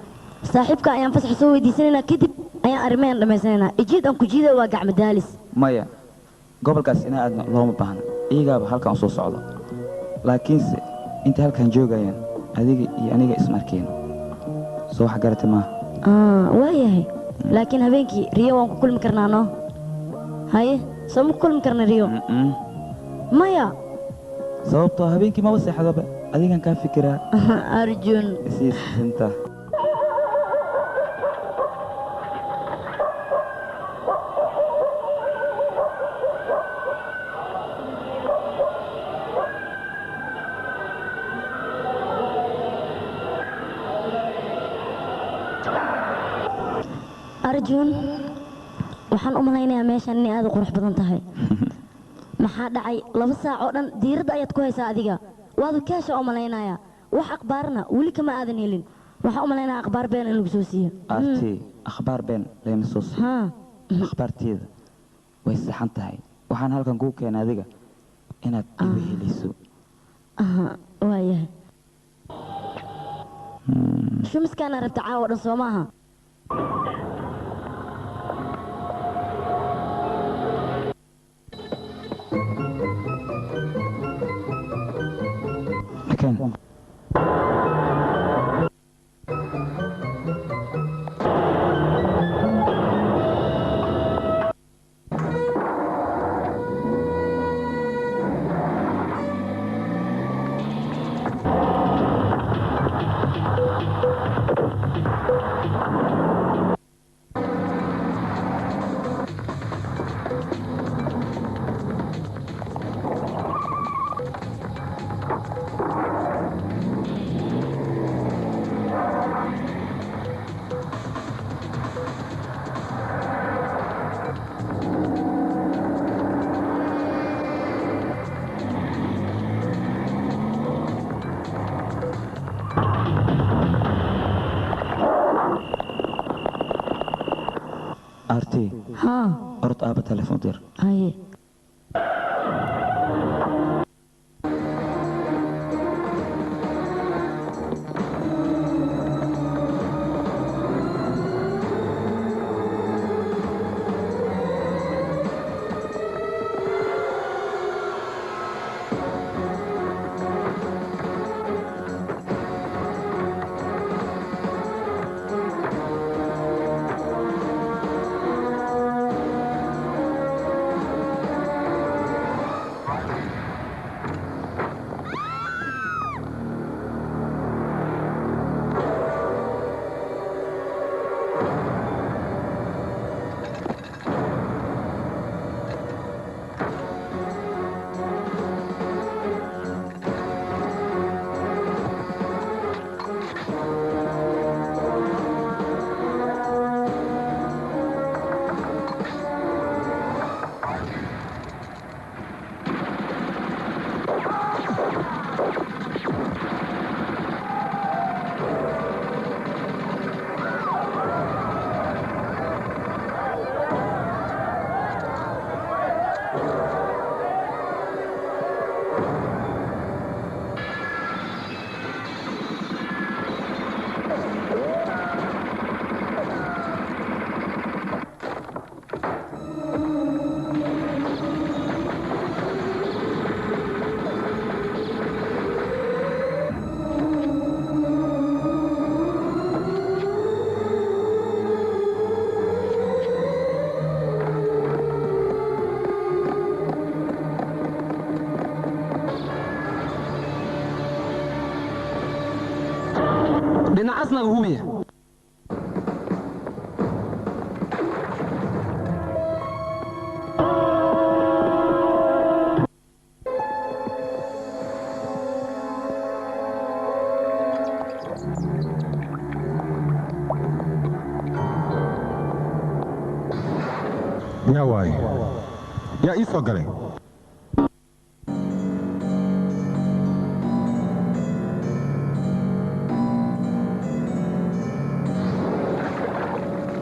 saaxiibka ayaan fasax soo weydiisanaynaa, kadib ayaan arrimahan dhammaysanaynaa. Ijiid aan ku jiida waa gacmo daalis. Maya, gobolkaas inaa aadna looma baahna, iyagaaba halkan u soo socdo, laakiinse inta halkan joogayaan adiga iyo aniga isma arkeyno. Soo wax garatay maaha? Waayahay, laakiin habeenkii riyo waan ku kulmi karnaa noo. Haye, soo ma ku kulmi karna riyo? Maya. Sababtoo habeenkii maba seexdaba, adigan kaa fikiraa. Arjun. Isii sinta. Arjun, waxaan u malaynayaa meeshan inay aad u qurux badan tahay. Maxaa dhacay? 2 saac oo dhan diiradda ayaad ku haysaa adiga. Waad kaasha u malaynayaa, wax akhbaarna weli kama aadan helin. Waxaan u malaynayaa akhbaar been in lagu soo siiyo. Arti, akhbaar been lagama soo siiyo. Akhbaarteeda way saxan tahay. Waxaan halkan kuu keenay adiga inaad igu heliso. Waayahay, shumiskaana rabta caawa dhan soo maaha? Keen. Arti haa orod aaba telefoon dir haye Dhinacaasna hubiya. Yaa waaye yaa ii soo galay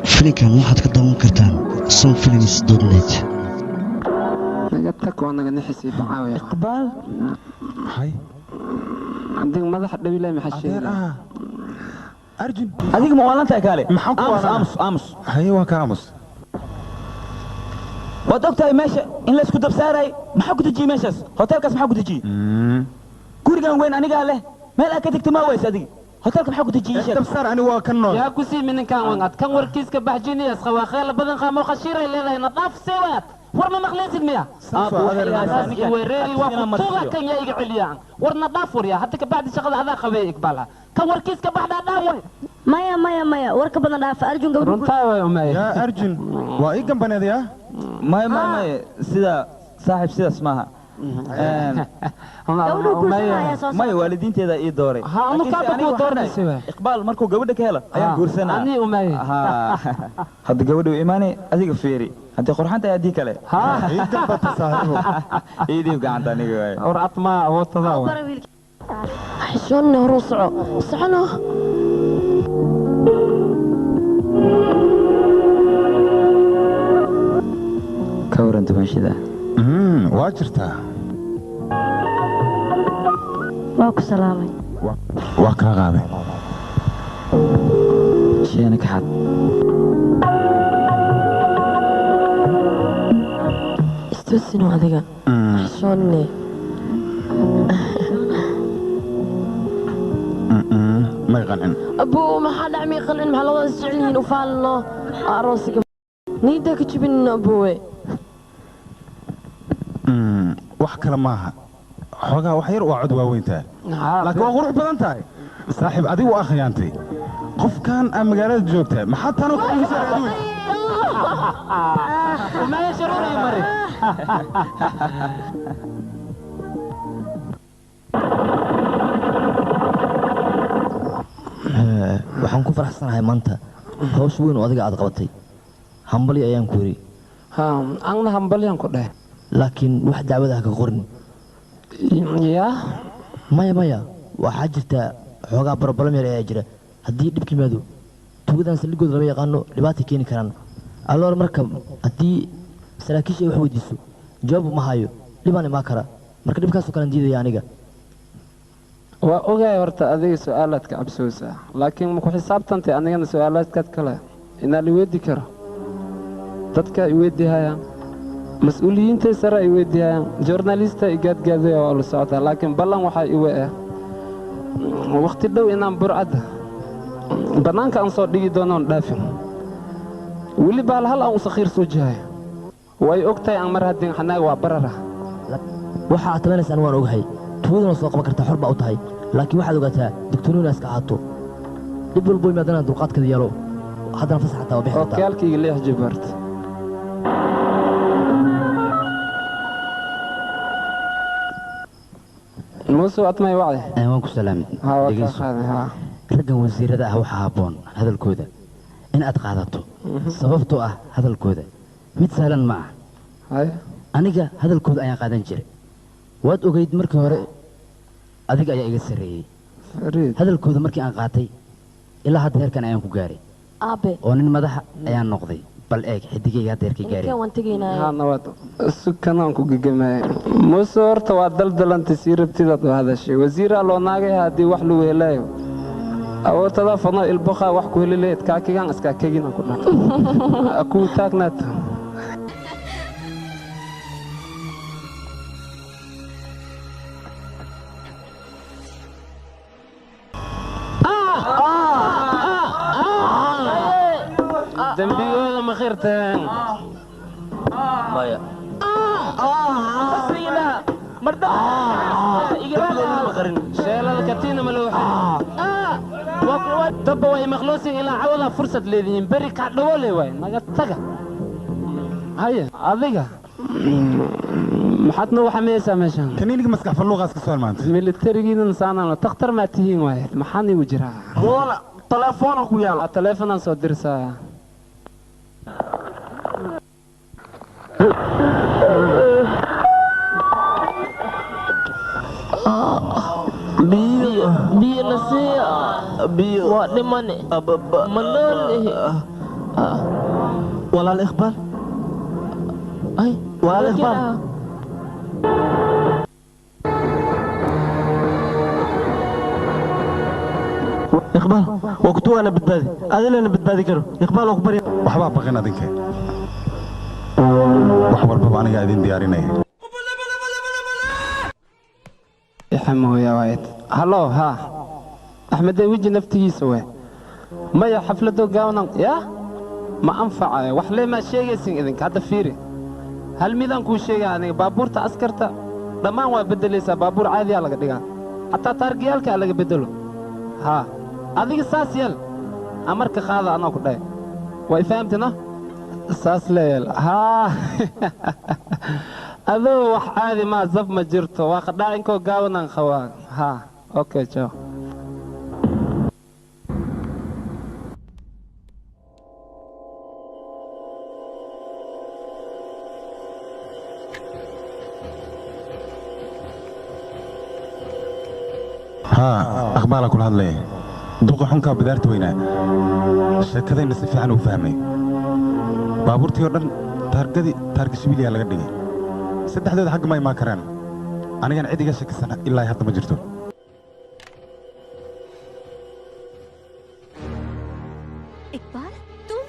Filimkan waxaad ka daawan kartaan somfilms.net. Naga tag waa naga nixisay bacaawiya. Iqbaal hay adiga madaxa dhabilay maxaa sheegay Arjun adiga ma waalan tahay kaale maxaan ku aamus aamus aamus haye waa ka aamus waad ogtahay meesha in la isku dabsaaray maxaa ku dejiyey meeshaas hotelkaas maxaa ku dejiyey gurigan weyn anigaa leh meel aad ka tagto ma weyse adiga hotelka maxaa ku dejiyey sheeg dabsaar ani waa ka nool yaa ku sii mininkan wangad kan warkiiska baxjiniyas qawaaqeela badan qaamo khashiiray leedahay na dhaaf seewaad war ma maqlaysid miya wereeri waa ku tuuga kan yaa iga celiyaan war na dhaaf waryaa hadda kabacdi shaqada adaa qabee iqbaala kan warkiiska baxdaa dhaan way maya maya maya warka badan dhaafa Arjun gabadhu runtaa way umay yaa Arjun waa ii gambaneedayaa maya maya maya sida saaxiib sidaas maaha maya waalidiinteeda ii dooray iqbaal markuu gabadha ka helo ayaan guursanaa hadda gabadha u imaanay adiga fiiri haddii qurxan tahay haddii kale ii dhiib gacanta aniga waay war atmaa awootada xishoonna horuu soco socono ka waran dumaashida waa jirtaa waa ku salaamay waa kaa qaaday sheena ka xad istoosino adiga xishoonne may qancin abuu maxaa dhac may qancin maxaa labadaas jecel yihiin u faalno aroosiga niidaa ka jibinno abuuwe wax kale maaha xoogaa wax yar waa cod waaweyntahay laakiin waa qurux badan tahay saaxiib adigu waa khiyaantay qofkan aa magaalada joogta maxaa tanoo ku maya sharuur iyo mari Waxaan ku faraxsanahay maanta hawsh weyn oo adiga aad qabatay hambali ayaan ku yiri anna hambalyan ku dheh laakiin wax dacwada ha ka qorin ya maya maya waxaa jirta xoogaa barabalam yar ayaa jira haddii dhib yimaado tuugadan saldhigooda lama yaqaano dhibaatay keeni karaan Alloor marka haddii saraakiisha ay wax weydiiso jawaab ma hayo, dhibaan imaan kara. Marka dhibkaasoo kalen diidaya aniga. Waa ogahay horta adiga su-aalaad ka cabsoosaa, laakiin ma ku xisaabtantay anigana su-aalaadkaad kale inaa la weydii karo. Dadka ay weydihayaan, mas-uuliyiinta sare ay weydihayaan, joornalista ay gaadgaadaya waa la socdaa, laakiin ballan waxaa iwa ah wakhti dhow inaan burcadda bannaanka aan soo dhigi doonoon dhaafin. Weli baal hal aan u sakhiir soo jihay way og tahay aan mar haddin xanaaga waa barara. Waxa aad tabanaysaan waan ogahay, tuugadana soo qaban kartaa, xor baa u tahay, laakiin waxaad ogaataa digtooniin iska ahaato. Dhib walbo yimaadana dulqaadkeeda yeelo, haddana fasax xataa waa bixi kartaa. Okaalkayga leex jibaart. Muuse admay wacdi. Waan ku salaamay. Haa, waa kaa Dhegeyso. qaaday, haa. Raggan wasiirada ah waxaa habboon hadalkooda in aad qaadato, sababtoo ah hadalkooda mid sahlan ma ah. Aniga hadalkooda ayaan qaadan jiray. Waad ogeyd markii hore adiga ayaa iga sarreeyey. Hadalkooda markii aan qaatay ilaa hadda heerkan ayaan ku gaaray Aabe, oo nin madaxa ayaan noqday. Bal eeg xidigayga hadda heerkay gaareen. Inkeen waan tegaynaa. Haa, nabad sukanaan ku gegamaya. Muuse horta waa daldalantay, sii rabtidaad u hadashay. Wasiiraa loo naagaya haddii wax lagu helayo awoodtada fadno ilboqa wax ku heli lahayd kaakigan iskaa keginaan ku dhaha kuu taagnaata. Dembigooda ma khirteen? Maya. Sheelada katiina ma loo dabba way maqloosin ilaa cawada fursad leedihiin beri kac dhawoole waay naga taga. Haye, adiga maxaad nagu xameysaa meeshan? Kaniiniga maskax falluuqaas ka soo maanta. Militarigiinan saanaan takhtar maa tihiin waay, maxaan igu jiraa? Mudana telefoona ku yaala. Teleefonaan soo dirsaa. Biyo, biyo nasiya. Biyo waa dhimane, ma noolihi. Walaal Iqbaal, ay walaal Iqbaal. Iqbaal waa ku tuwaana badbaadi, adilana badbaadi karo. Iqbaal waa ku barya. Waxbaa baqin adinka, wax walbaba anigaa idin diyaarinaya. Ixamooya waayad. Hallo, haa, Axmedee weji naftigiisa we maya xaflado gaawanan yaa ma anfacayo wax lee maa sheegaysin idinka. Hadda fiiri, hal midaan kuu sheegaya aniga: baabuurta askarta dhammaan waa beddelaysaa, baabuur caadiyaa laga dhigaa, xataa taargiyaalka laga beddelo. Haa, adiga saas yeel, amarka qaada anaa ku dhahay. Waa ifahamtina, saas leeyeel. Haa, adoo wax caadi maa zab ma jirto, waa qadhaacinkoo gaawanaan qabaa. Haa, okay, ciao. Haa, aqbaalaa kula hadlaya. Duqa xunkaa bidaarta weynaa sheekadayna si fiican uu fahmay. Baabuurtii oo dhan taargadii taarga shibiliyaa laga dhigay, saddexdooda xagga ma imaan karaan. Anigana cid iga shakisan ilaa hadda ma jirto. Iqbal, तुम?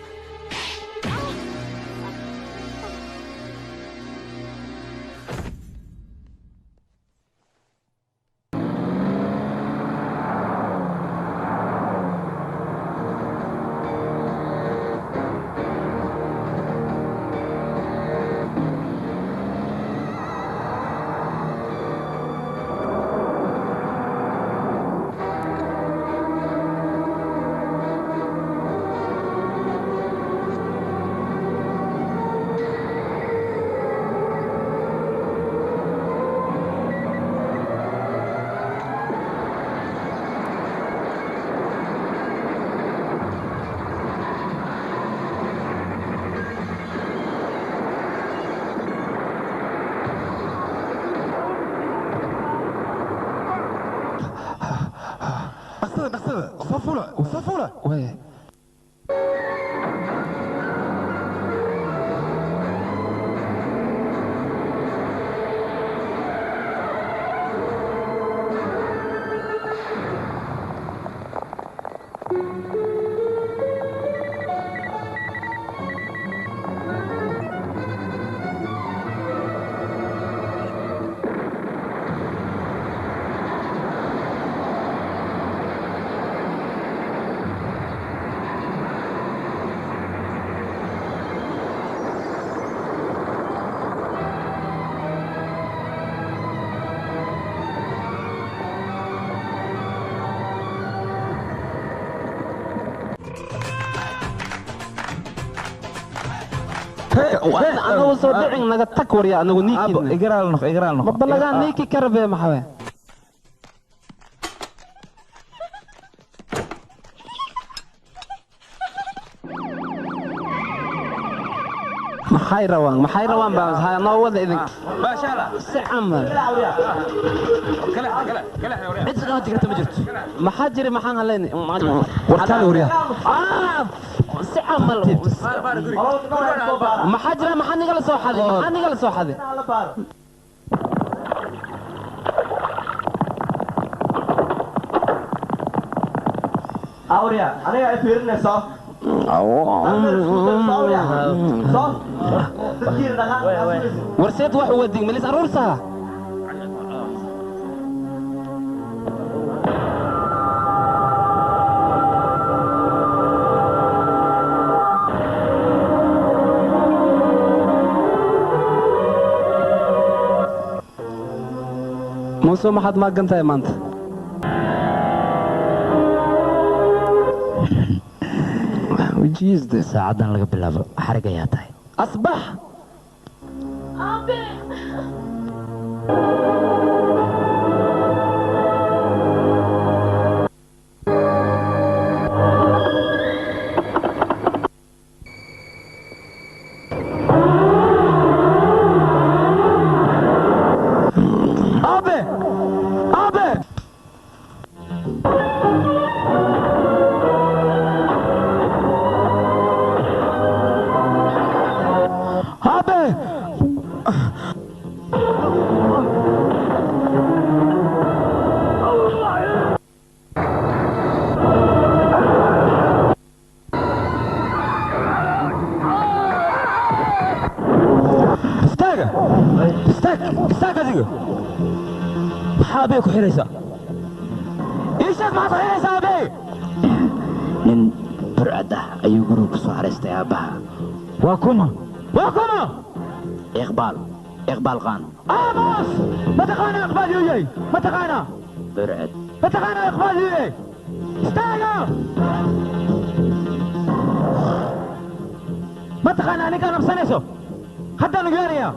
Dhaqsada, dhaqsada, soo fuula, soo fuula. Way. Anagu soo dhicin naga tag warya anagu niikin. Igaraal noq, igaraal noq. Mabalagaa niiki karabee maxawe. Maxay rawaan, maxay rawaan baa ha noo wada idin. Baashaala. Si camal. Kala kala kala cid iska tigirta ma jirto. Maxaa jira, maxaan haleynay? Wartaan warya. Si camal. Maxaa jira, maxaa nigala soo xaday, maxaa nigala soo xaday? Awriya, aniga ay fiirinayso. Warseed wax wadig malis aruursaha. Muuse, maxaad maagan tahay maanta? Saacadan laga bilaabo xarig ayaa tahay. Asbax. Aabe! Aabe! Aabe! Istaaga! Istaag! Istaag adiga! Maxaa abey ku xiraysaa? Ii sheeg, maxaad ku xiraysaa abey? Nin burcad ah ayuu guriga ku soo xaraystay aabbaha. Waa kuma? Waa kuma? Iqbaal, Iqbaal Qaan. Aamus! Ma taqaanaa Iqbaal yuu yahay? Ma taqaanaa? Burcad. Ma taqaanaa Iqbaal yuu yahay? Istaaga! Ma taqaanaa ninkaa nabsanayso? Haddaan ogaanayaa.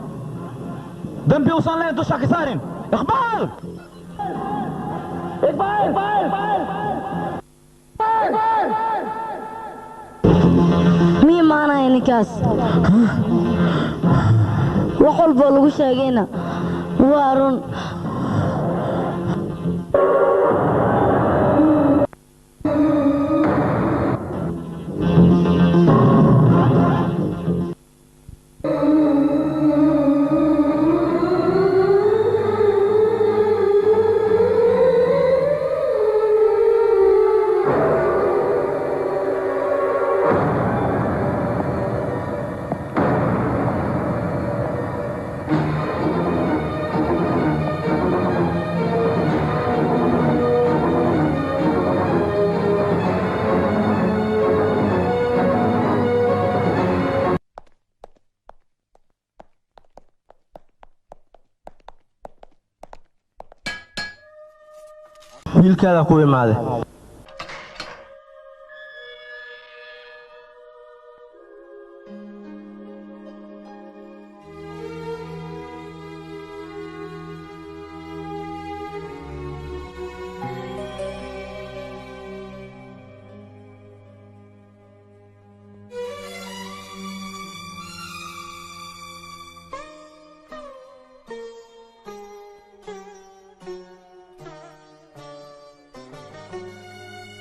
Dambi uusan lahayn dusha ka saarin. Iqbaal! Iqbaal! Iqbaal! Mi imaanaya ninkaas, wax walboo lagu sheegayna waa run. Wiilkaada ku imaaday.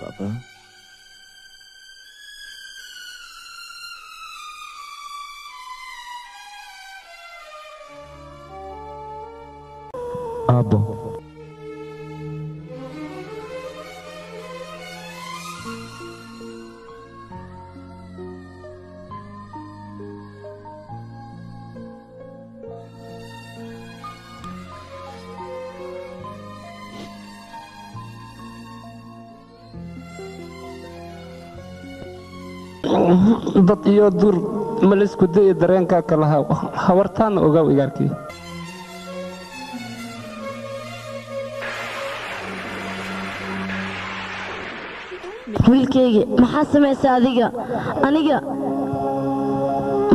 Papa? Aabbo. Dad iyo dur ma laysku dayi dareenkaa kalaha hawartaana ogaaw igaarkii. Wiilkayga, maxaa samaysa adiga? Aniga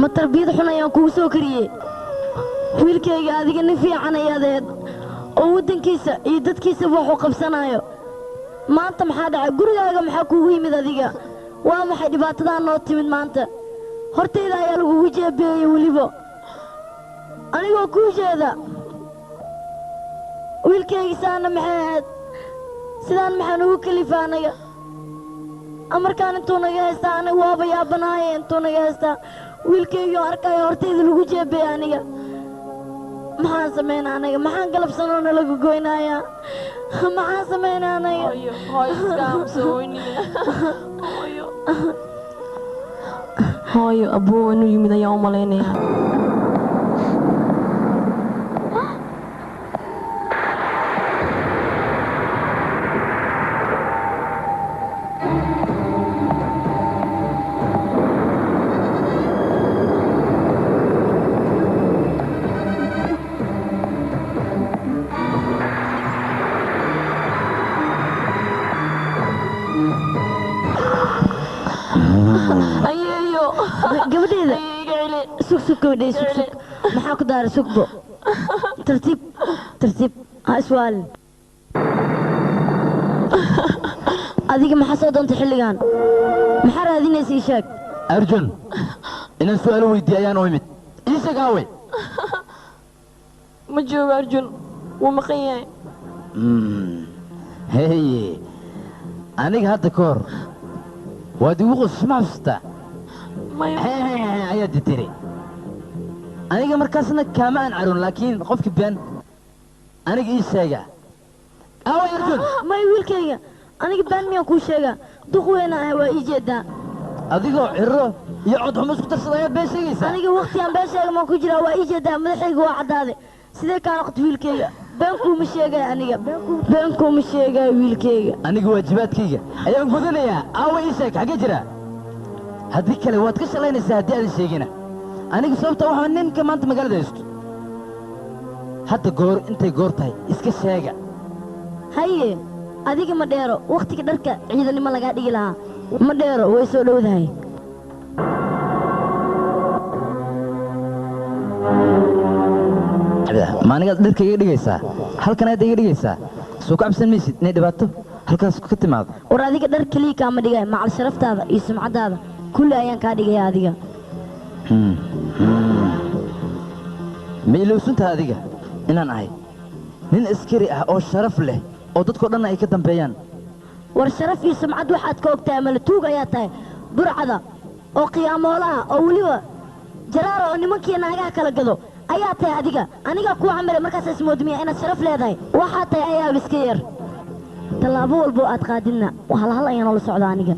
Ma tarbiyad xun ayaan kugu soo kariyey? Wiilkayga adiga nin fiican ayaad ahayd oo waddankiisa iyo dadkiisaba wax u qabsanayo. Maanta maxaa dhacay? Gurigaaga maxaa kuugu yimid adiga? Waa maxay dhibaatadan noo timid maanta? Hortayda ayaa lagugu jeebeeyey weliba anigoo kuu jeeda. Wiilkayga saana maxay ahayd? Sidaan maxaan ugu kalifa anaga? Amarkaan intuu naga haystaa aniga waaba yaabanaaye, intuu naga haystaa wiilkaygoo arkaya hortayda lagu jeebeeyey aniga. Maxaan samaynaa anaga? Maxaan galabsanoo nalagu goynayaa? Maxaan samaynaa anaga? Hooyo, abuu inuu yimid ayaan u malaynayaa. Gabadheeda sug sug, gabadheeda sug sug. Maxaa ku daaray? Sugbo, tartiib tartiib, ha iswaalin. Adiga maxaa soo doontay xilligan? Maxaa raadinaysa? Ii sheeg. Arjun inaan su'aalo weydiiyo ayaan u imid. Ii sheeg aawe. Ma joogo Arjun, wuu maqan yahay. Heye, aniga hadda ka hor waad igu qosasho, ma xasuustaa? Ayaad tiri aniga markaasna kaama aan caroon, laakiin qofkii been aniga ii sheega. Aaway Arjun? May wiilkayga, aniga been miyaan kuu sheegaa? Duq weyna ah, waa ii jeedaa. Adigoo ciro iyo cod xumo isku darsada ayaad been sheegaysaa. Aniga waqtigaan been sheega maan ku jiraa? Waa ii jeedaa, madaxayga waa caddaaday. Sidee kaa noqota wiilkayga? Been kuuma sheegaya aniga, been kuuma sheegaya wiilkayga. Aniga waajibaadkayga ayaan gudanayaa. Aaway ii sheeg, xaggee jiraa? Haddii kale waad ka shalaynaysaa haddii aadan sheegina. Aniga sababta waxaa ninka maanta magaalada haysto hadda goor intay goor tahay iska sheega. Haye, adiga ma dheero wakhtiga dharka ciidanimo lagaa dhigi lahaa, ma dheero, way soo dhowdahay. Ma anigaad dharka iga dhigaysaa? Halkan ayaad iga dhigaysaa? Soo ka cabsan maysid inay dhibaato halkaas ka timaado? War adiga dhar keliya kaama dhigaya, macal sharaftaada iyo sumcaddaada kulli ayaan kaa dhigaya adiga. Ma ilowsantaha adiga inaan ahay nin askari ah oo sharaf leh oo dadkao dhanna ay ka dambeeyaan? War sharaf iyo sumcad waxaad ka ogtahay male, tuug ayaa tahay, burcada oo qiyaamoolaha oo weliba jaraara oo nimankiiyo naagaha kala gado ayaa tahay adiga. Anigaa kuu camilay markaas ismoodmiya inaad sharaf leedahay. Waxaa tahay ayaaba iska yar. Tallaabo walbo aad qaadidna hal hal ayaan ula socdaa aniga.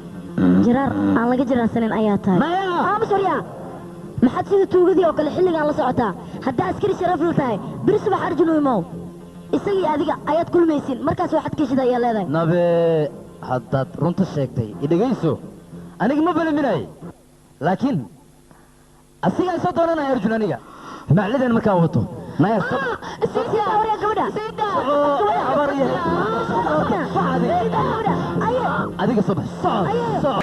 Jaraar aan laga jaraarsanin ayaa tahay. Aamus waryaa, maxaad sida tuugadii oo kale xilligaan la socotaa? Haddaa askari sharaf la tahay, beri subax Arjun u imow. Isagii adiga ayaad kulmaysiin, markaas waxaad keshida ayaa leedahay. Nabe, haddaad runta sheegtay idhegayso, aniga ma balaminay, laakiin asigaa soo doonanaya Arjun. Aniga maclidan markaan wato naya. Adiga soo bax, soco soco.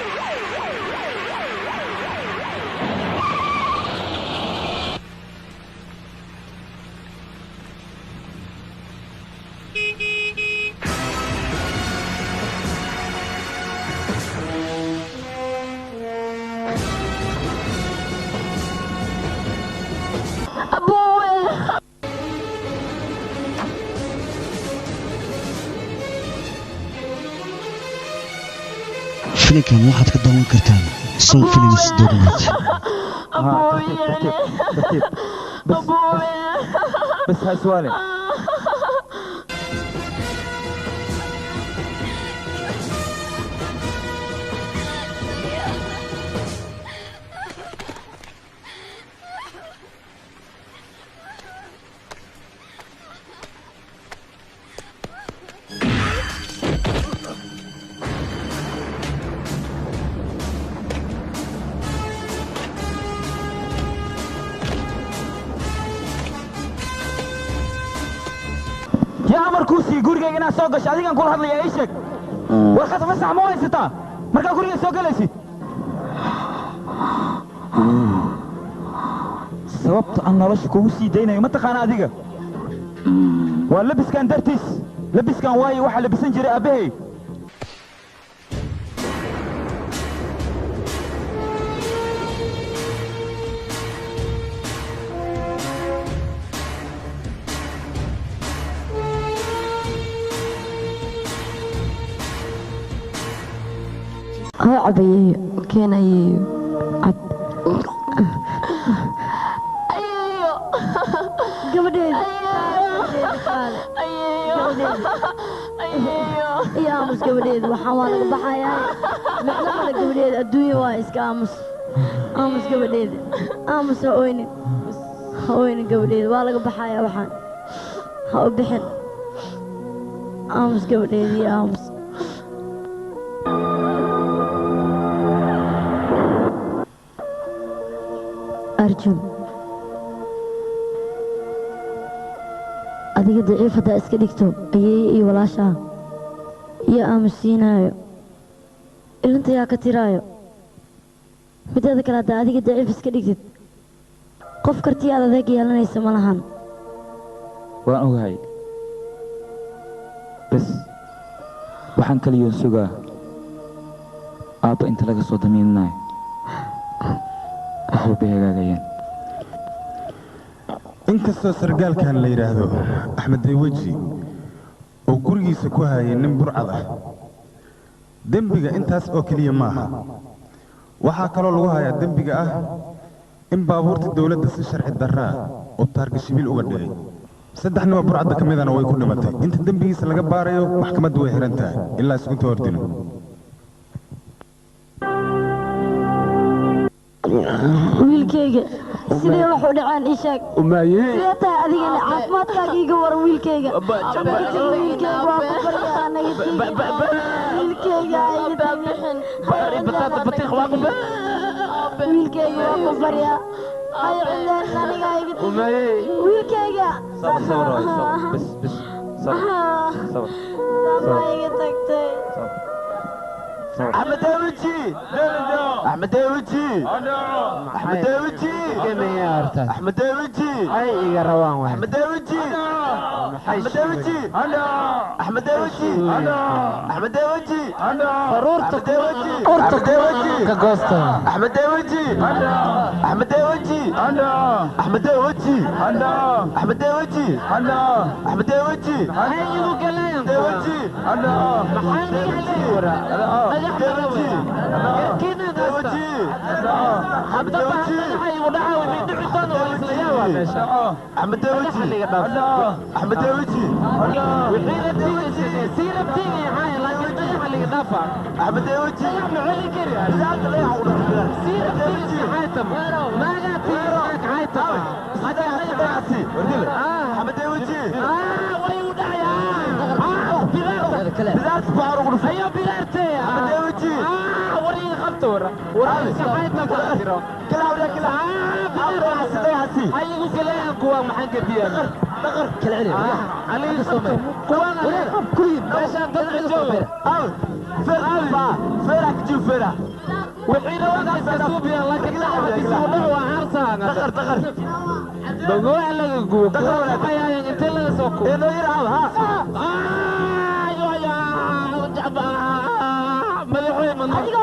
Filimkan waxaad ka daawan kartaan somfilms.net. Tartiib, bas bas, ha iswaalin. Yaa amar kuu siiyey gurigayga inaad soo gasho? Adigaan kula hadlayaa, ii sheeg, warqad fasax ma haysataa markaa guriga soo galaysid? Sababta aan nolosha kugu sii daynayo ma taqaana adiga? Waa labiskan dartiis. Labiskan waayo waxaa labisan jiray aabbahay. Hoo cabayeeyo keen ayeeyo cab. Ayeeyo gabadheeda ayeeyo ayeeyo iyo aamus gabadheeda waxaan waa laga baxayaa micno male gabadheeda adduunya waa iska aamus aamus gabadheeda aamus ha oynin ha oynin gabadheeda waa laga baxayaa waxaan ha u bixin aamus gabadheeda iyo aamus. Arjun adiga daciif haddaa iska dhigto ayeeye iyo walaashaa iyo aamusiinaayo ilinta yaa ka tiraayo mideeda kale haddaa adiga daciif iska dhigtid qof kartii aad adeeg yeelanaysa ma lahan. Waan ogahay bas waxaan kaliyoon sugaa aabba inta laga soo damiinanayo wax walbay hagaagayeen. Inkastoo sargaalkan la yidhaahdo Axmed Dayweji oo gurigiisa ku hayay nin burcad ah, dembiga intaas oo keliya maaha. Waxaa kaloo lagu hayaa dembiga ah in baabuurta dowladda si sharci darraa oo taargashibiil uga dhigay. 3 nimo burcadda ka midana way ku dhimatay. Inta dembigiisa laga baarayo maxkamaddu way xiran tahay ilaa isugunta hordilo. Wiilkayga sidee wax u dhaceen ii sheeg. Sidee tahay adigana caafimaadkaaga iiga waran wiilkayga. Wiilkayga waa ku baryaa naga tegi. Wiilkayga iga tagin. Wiilkayga waa ku baryaa. Ay cileen aniga iga tegi. Wiilkayga. Sabr sabr waay, sabr bas bas sabr sabr. Sama iga tagtay. Axmed Dawji Axmed Dawji Axmed Dawji Axmed Dawji ay iga rawaan waay. Axmed Dawji Axmed Dawji Axmed Dawji Axmed Dawji faruurta Dawji urta ka goosta. Axmed Dawji Axmed Dawji Axmed Dawji Axmed Dawji Axmed Dawji maxay igu galeen Dawji maxay iga galeen Adigoo kale ayaa wadankeena ku ciyaara oo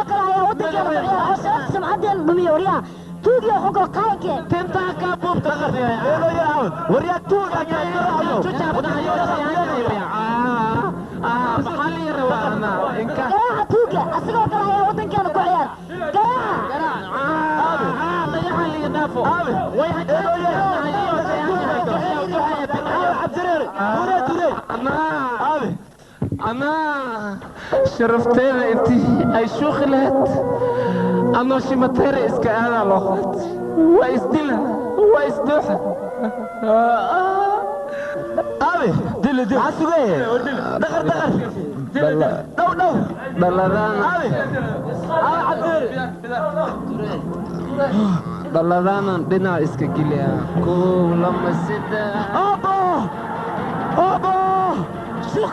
sharafta sumcadeena dhumiya waryaa tuugiyo xugoo qaankee. Garaaca tuuga asigoo kale ayaa wadankeena ku ciyaara garaaca. أنا شرفتين أنت أي شوخ لهت أنا شمتير إسك أنا لوخت وإسدلها وإسدوحة أبي دل دل عسوقي دخر دخر دو دو بلدان أبي أبي بلدان دينا إسك كليا كل لما سيدا أبا أبا شوخ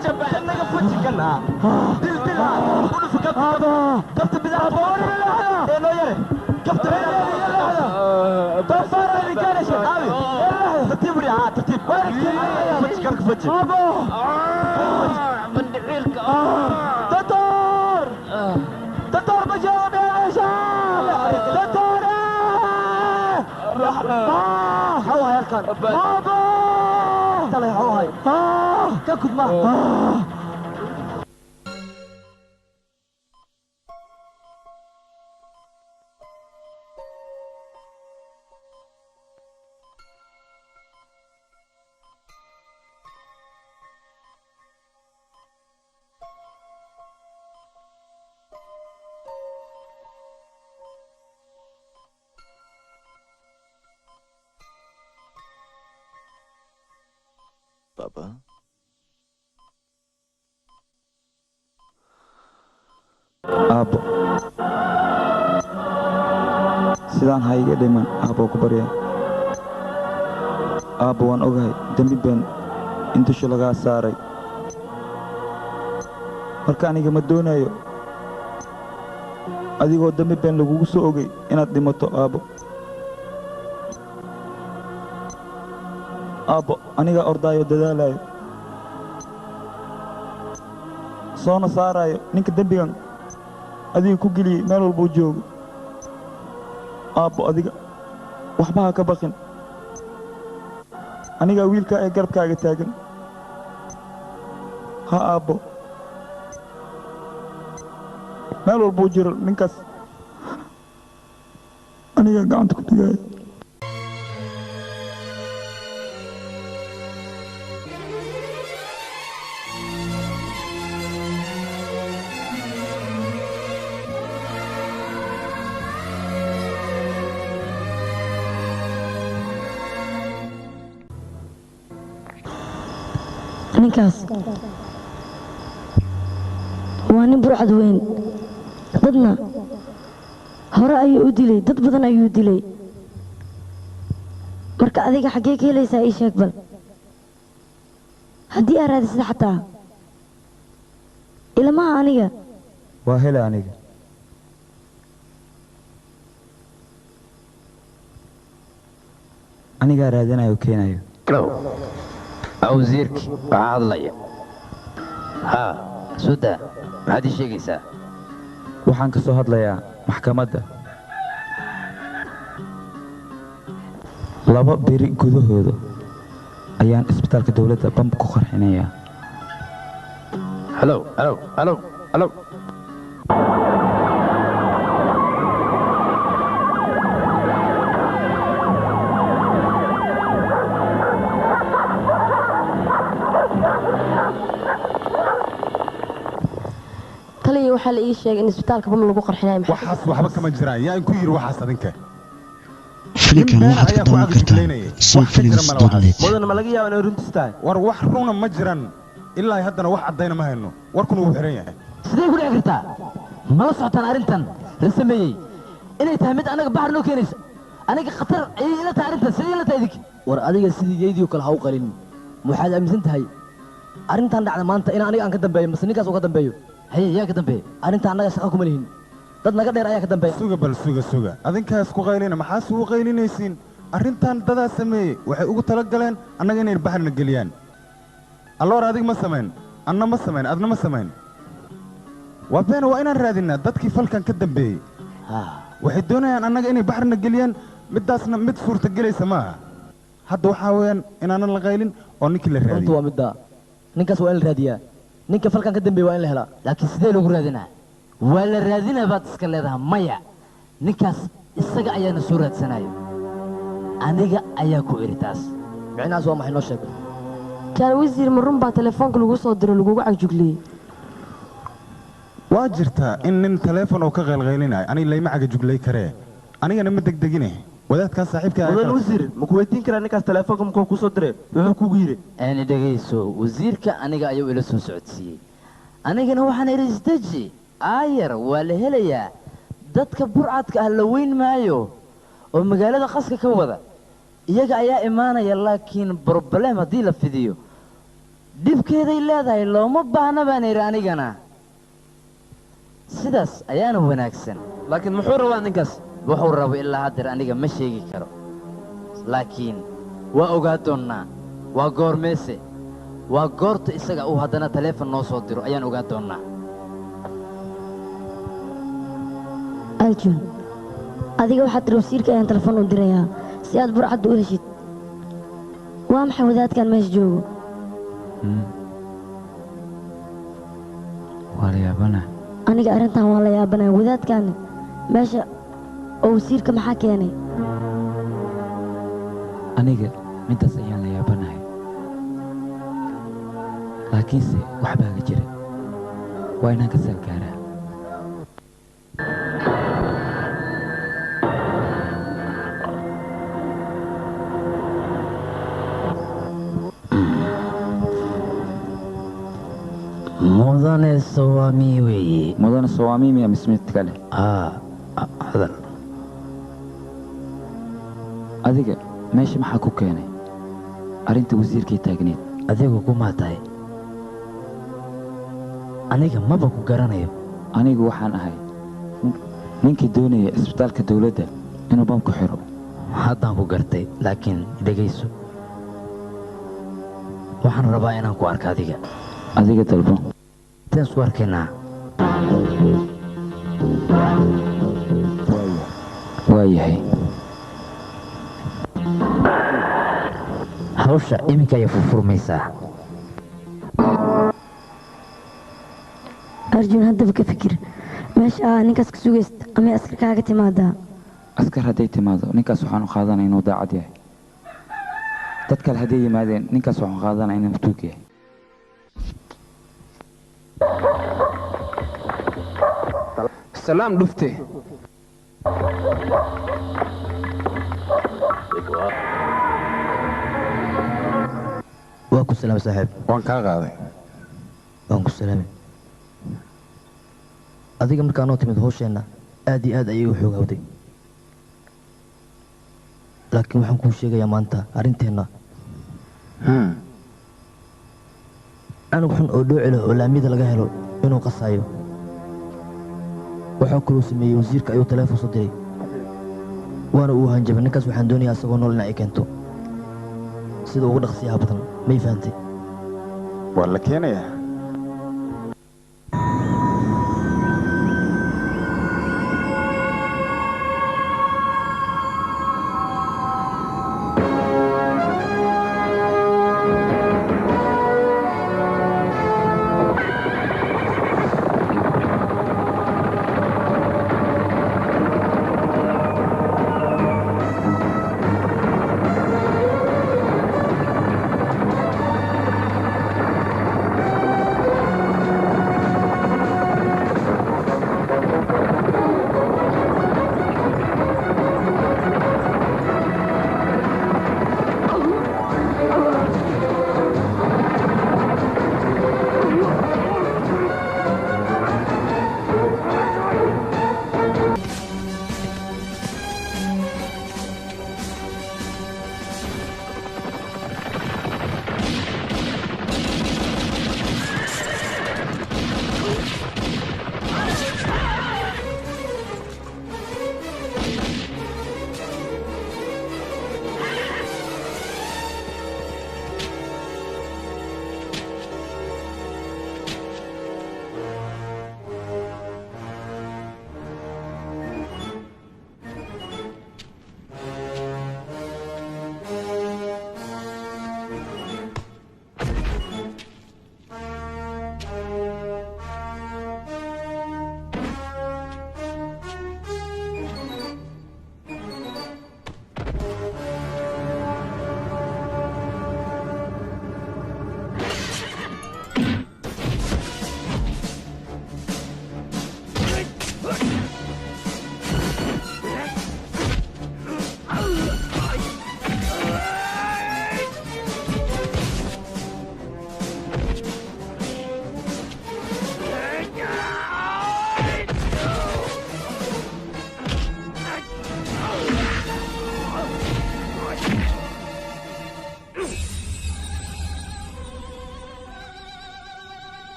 Naga fuji kan dil dil udhuf kabta bidaarta ee noo yare kabta bidaarta doofaar idin aabi tartiib wuri haa tartiib fuji kalka fuji bandhiciilka doctor doctor ma joogo meesha doctor maxuu hay halkan talay maxuu hay ka gudma. Papa? Aabbo, sidaan ha iga dhiman aabbo ku barya. Aabbo, waan ogahay dembi been in dusha lagaa saaray. Marka aniga ma doonayo adigoo dembi been lagugu soo ogay inaad dhimato aabbo. Aabbo, anigaa ordaayo dadaalayo soona saaraayo ninka dembigan adiga ku geliyey meel walbuu joogo. Aabbo, adiga waxba ha ka baqin, anigaa wiilkaa ee garabkaaga taagan. Ha aabbo, meel walbuu jiro ninkaas anigaa gacanta ku dhigaayo. Ninkaas waa nin burcad weyn, dadna hore ayuu u dilay, dad badan ayuu dilay. Marka adiga xaggee ka helaysaa ii sheeg bal? Haddii aad raadisida xataa ilamaha aniga waa hela aniga. Anigaa raadinayo keenayo. Wasiirki waxaa hadlaya. Haa, suda, maxaad ii sheegaysaa? Waxaan ka soo hadlayaa maxkamadda. 2 beri gudahooda ayaan isbitaalka dowladda bamb ku qarxinayaa. Halo, halo, halo, halo. Taliya, waxaa la ii sheegay in isbitaalka bam lagu qarxinayo. Waxaas waxba kama jiraan. Yaa ku yiri waxaas adinka? Filimkan waxaad ka daawan kartaa somfilms.net. Mudan, ma laga yaabaa inay runtiis tahay? War wax runa ma jiraan ilaa haddana, wax caddayna ma hayno, warkuna wuu xiran yahay. Sidee ku dhici kartaa? Mala socotaan arrintan la sameeyey inay tahay mid annaga baxar noo keenaysa? Aniga khatar ayay ila tahay arrintan. Sidee ila tahay idinka? War adiga sidii yeydii oo kale ha u qalin. Waxaad aaminsan tahay arrintan dhacda maanta in aniga aan ka dambeeyo mase ninkaas uu ka dambeeyo? Haye, yaa ka dambeeya arrintan? Annaga shaqa kuma lihin, dad naga dheer ayaa ka dambeeya. Suga bal, suga, suga. Adinkaas ku qaylina, maxaa sugu qaylinaysiin? Arrintan dadaa sameeyey, waxay ugu talagaleen annaga inay baxarna geliyaan. Alloor, adig ma samayn, anna ma samayn, adna ma samayn, waa beena. Waa inaan raadinaa dadkii falkan ka dambeeyey. Waxay doonayaan annaga inay baxarna geliyaan, middaasna mid suurtagelaysa maaha. Hadda waxaa weeyaan inaanan la qaylin oo ninkii la Runtu raadiyo. waa middaa, ninkaas waa in la raadiyaa. Ninka falkan ka dambeeya waa in la helaa. Laakiin sidee lagu raadinaa? Waa la raadinaa baad iska leedahay. Maya, ninkaas isaga ayaana soo raadsanayo, aniga ayaa ku iri taas. Micnahaas waa maxay? Noo sheeg. Jaal wasiir, ma run baa telefoonka lagu soo diro lagugu cagjugliyey? Waa jirtaa in nin teleefon oo ka qaylqaylinayo. Aniga layma cagajuglay karee, anigana ma degdegine. Wadaadkan saaxiibka Mudan wasiir, ma ku weydiin karaa ninkaas telefoonka muxuu ku soo diray, wuxuu kugu yidhi? Ani dhegayso, wasiirka aniga ayuu ila soo socodsiiyey, anigana waxaan idhi isdeji aayar, waa la helayaa. Dadka burcadka ah la weyn maayo oo magaalada qaska ka wada, iyaga ayaa imaanaya. Laakiin problem haddii la fidiyo Dhibkeeday leedahay looma baahna baan idhi anigana. Sidaas ayaana wanaagsan. Laakiin muxuu rabaa ninkaas? Wuxuu rabo ilaa haddeer aniga ma sheegi karo. Laakiin waa ogaa doonnaa. Waa goormeese. Waa goorta isaga uu haddana taleefon noo soo diro ayaan ogaa doonnaa. Arjun, adiga waxaad tiri wasiirka ayaan telefoon u dirayaa si aad burcadda u heshid. Waa maxay wadaadkan meesha joogo? Waa la yaabana. Aniga arrintan waa la yaabanaya. Wadaadkan meesha oo wasiirka maxaa keenay? Aniga midaas ayaan la yaabanahay. Laakiinse wax baa ga jira. Waa inaan ka salgaaraa. Mudane Sawami weeye. Mudane Sawami miya mise mid kale? Hadal. Adiga meesha maxaa ku keenay? Arrinta wasiirkay taagneed. Adigu kuma tahay. Aniga maba ku garanayo. Anigu waxaan ahay ninkii doonaya isbitaalka dowladda inuu bam ku xiro. Haddaan ku gartay, laakiin dhegayso. Waxaan rabaa inaan ku arko adiga. Adiga dalbo. Inteen isku arkaynaa. Waa yahay. Hawsha iminka ayay furfurmaysaa. Arjun, haddaba ka fikir. Meesha aa ninkaas ka sugaysid ama askar kaaga timaadaa? Askar hadday timaado ninkaas waxaan u qaadanaa inuu daacad yahay. Dad kale hadday yimaadeen ninkaas waxaan u qaadanaa inuu tuug yahay. Salaam dhufte. Waa ku salaamay saaxiib. Waan kaa qaaday. Waan ku salaamay. Adiga markaa noo timid hawsheenna aad iyo aad ayay u xoogawday. Laakiin waxaan kuu sheegayaa maanta arrinteenna. Canug xun oo dhooci leh oo laamiyada laga helo inuu qasaayo. Waxaa kaloo sameeyey wasiirka ayuu taleefon soo diray. Waana uu hanjabay ninkaas. Waxaan doonayaa isagoo nool in ay keento. Sida ugu dhaqsiyaha badan, may fahantay? Waa la keenayaa.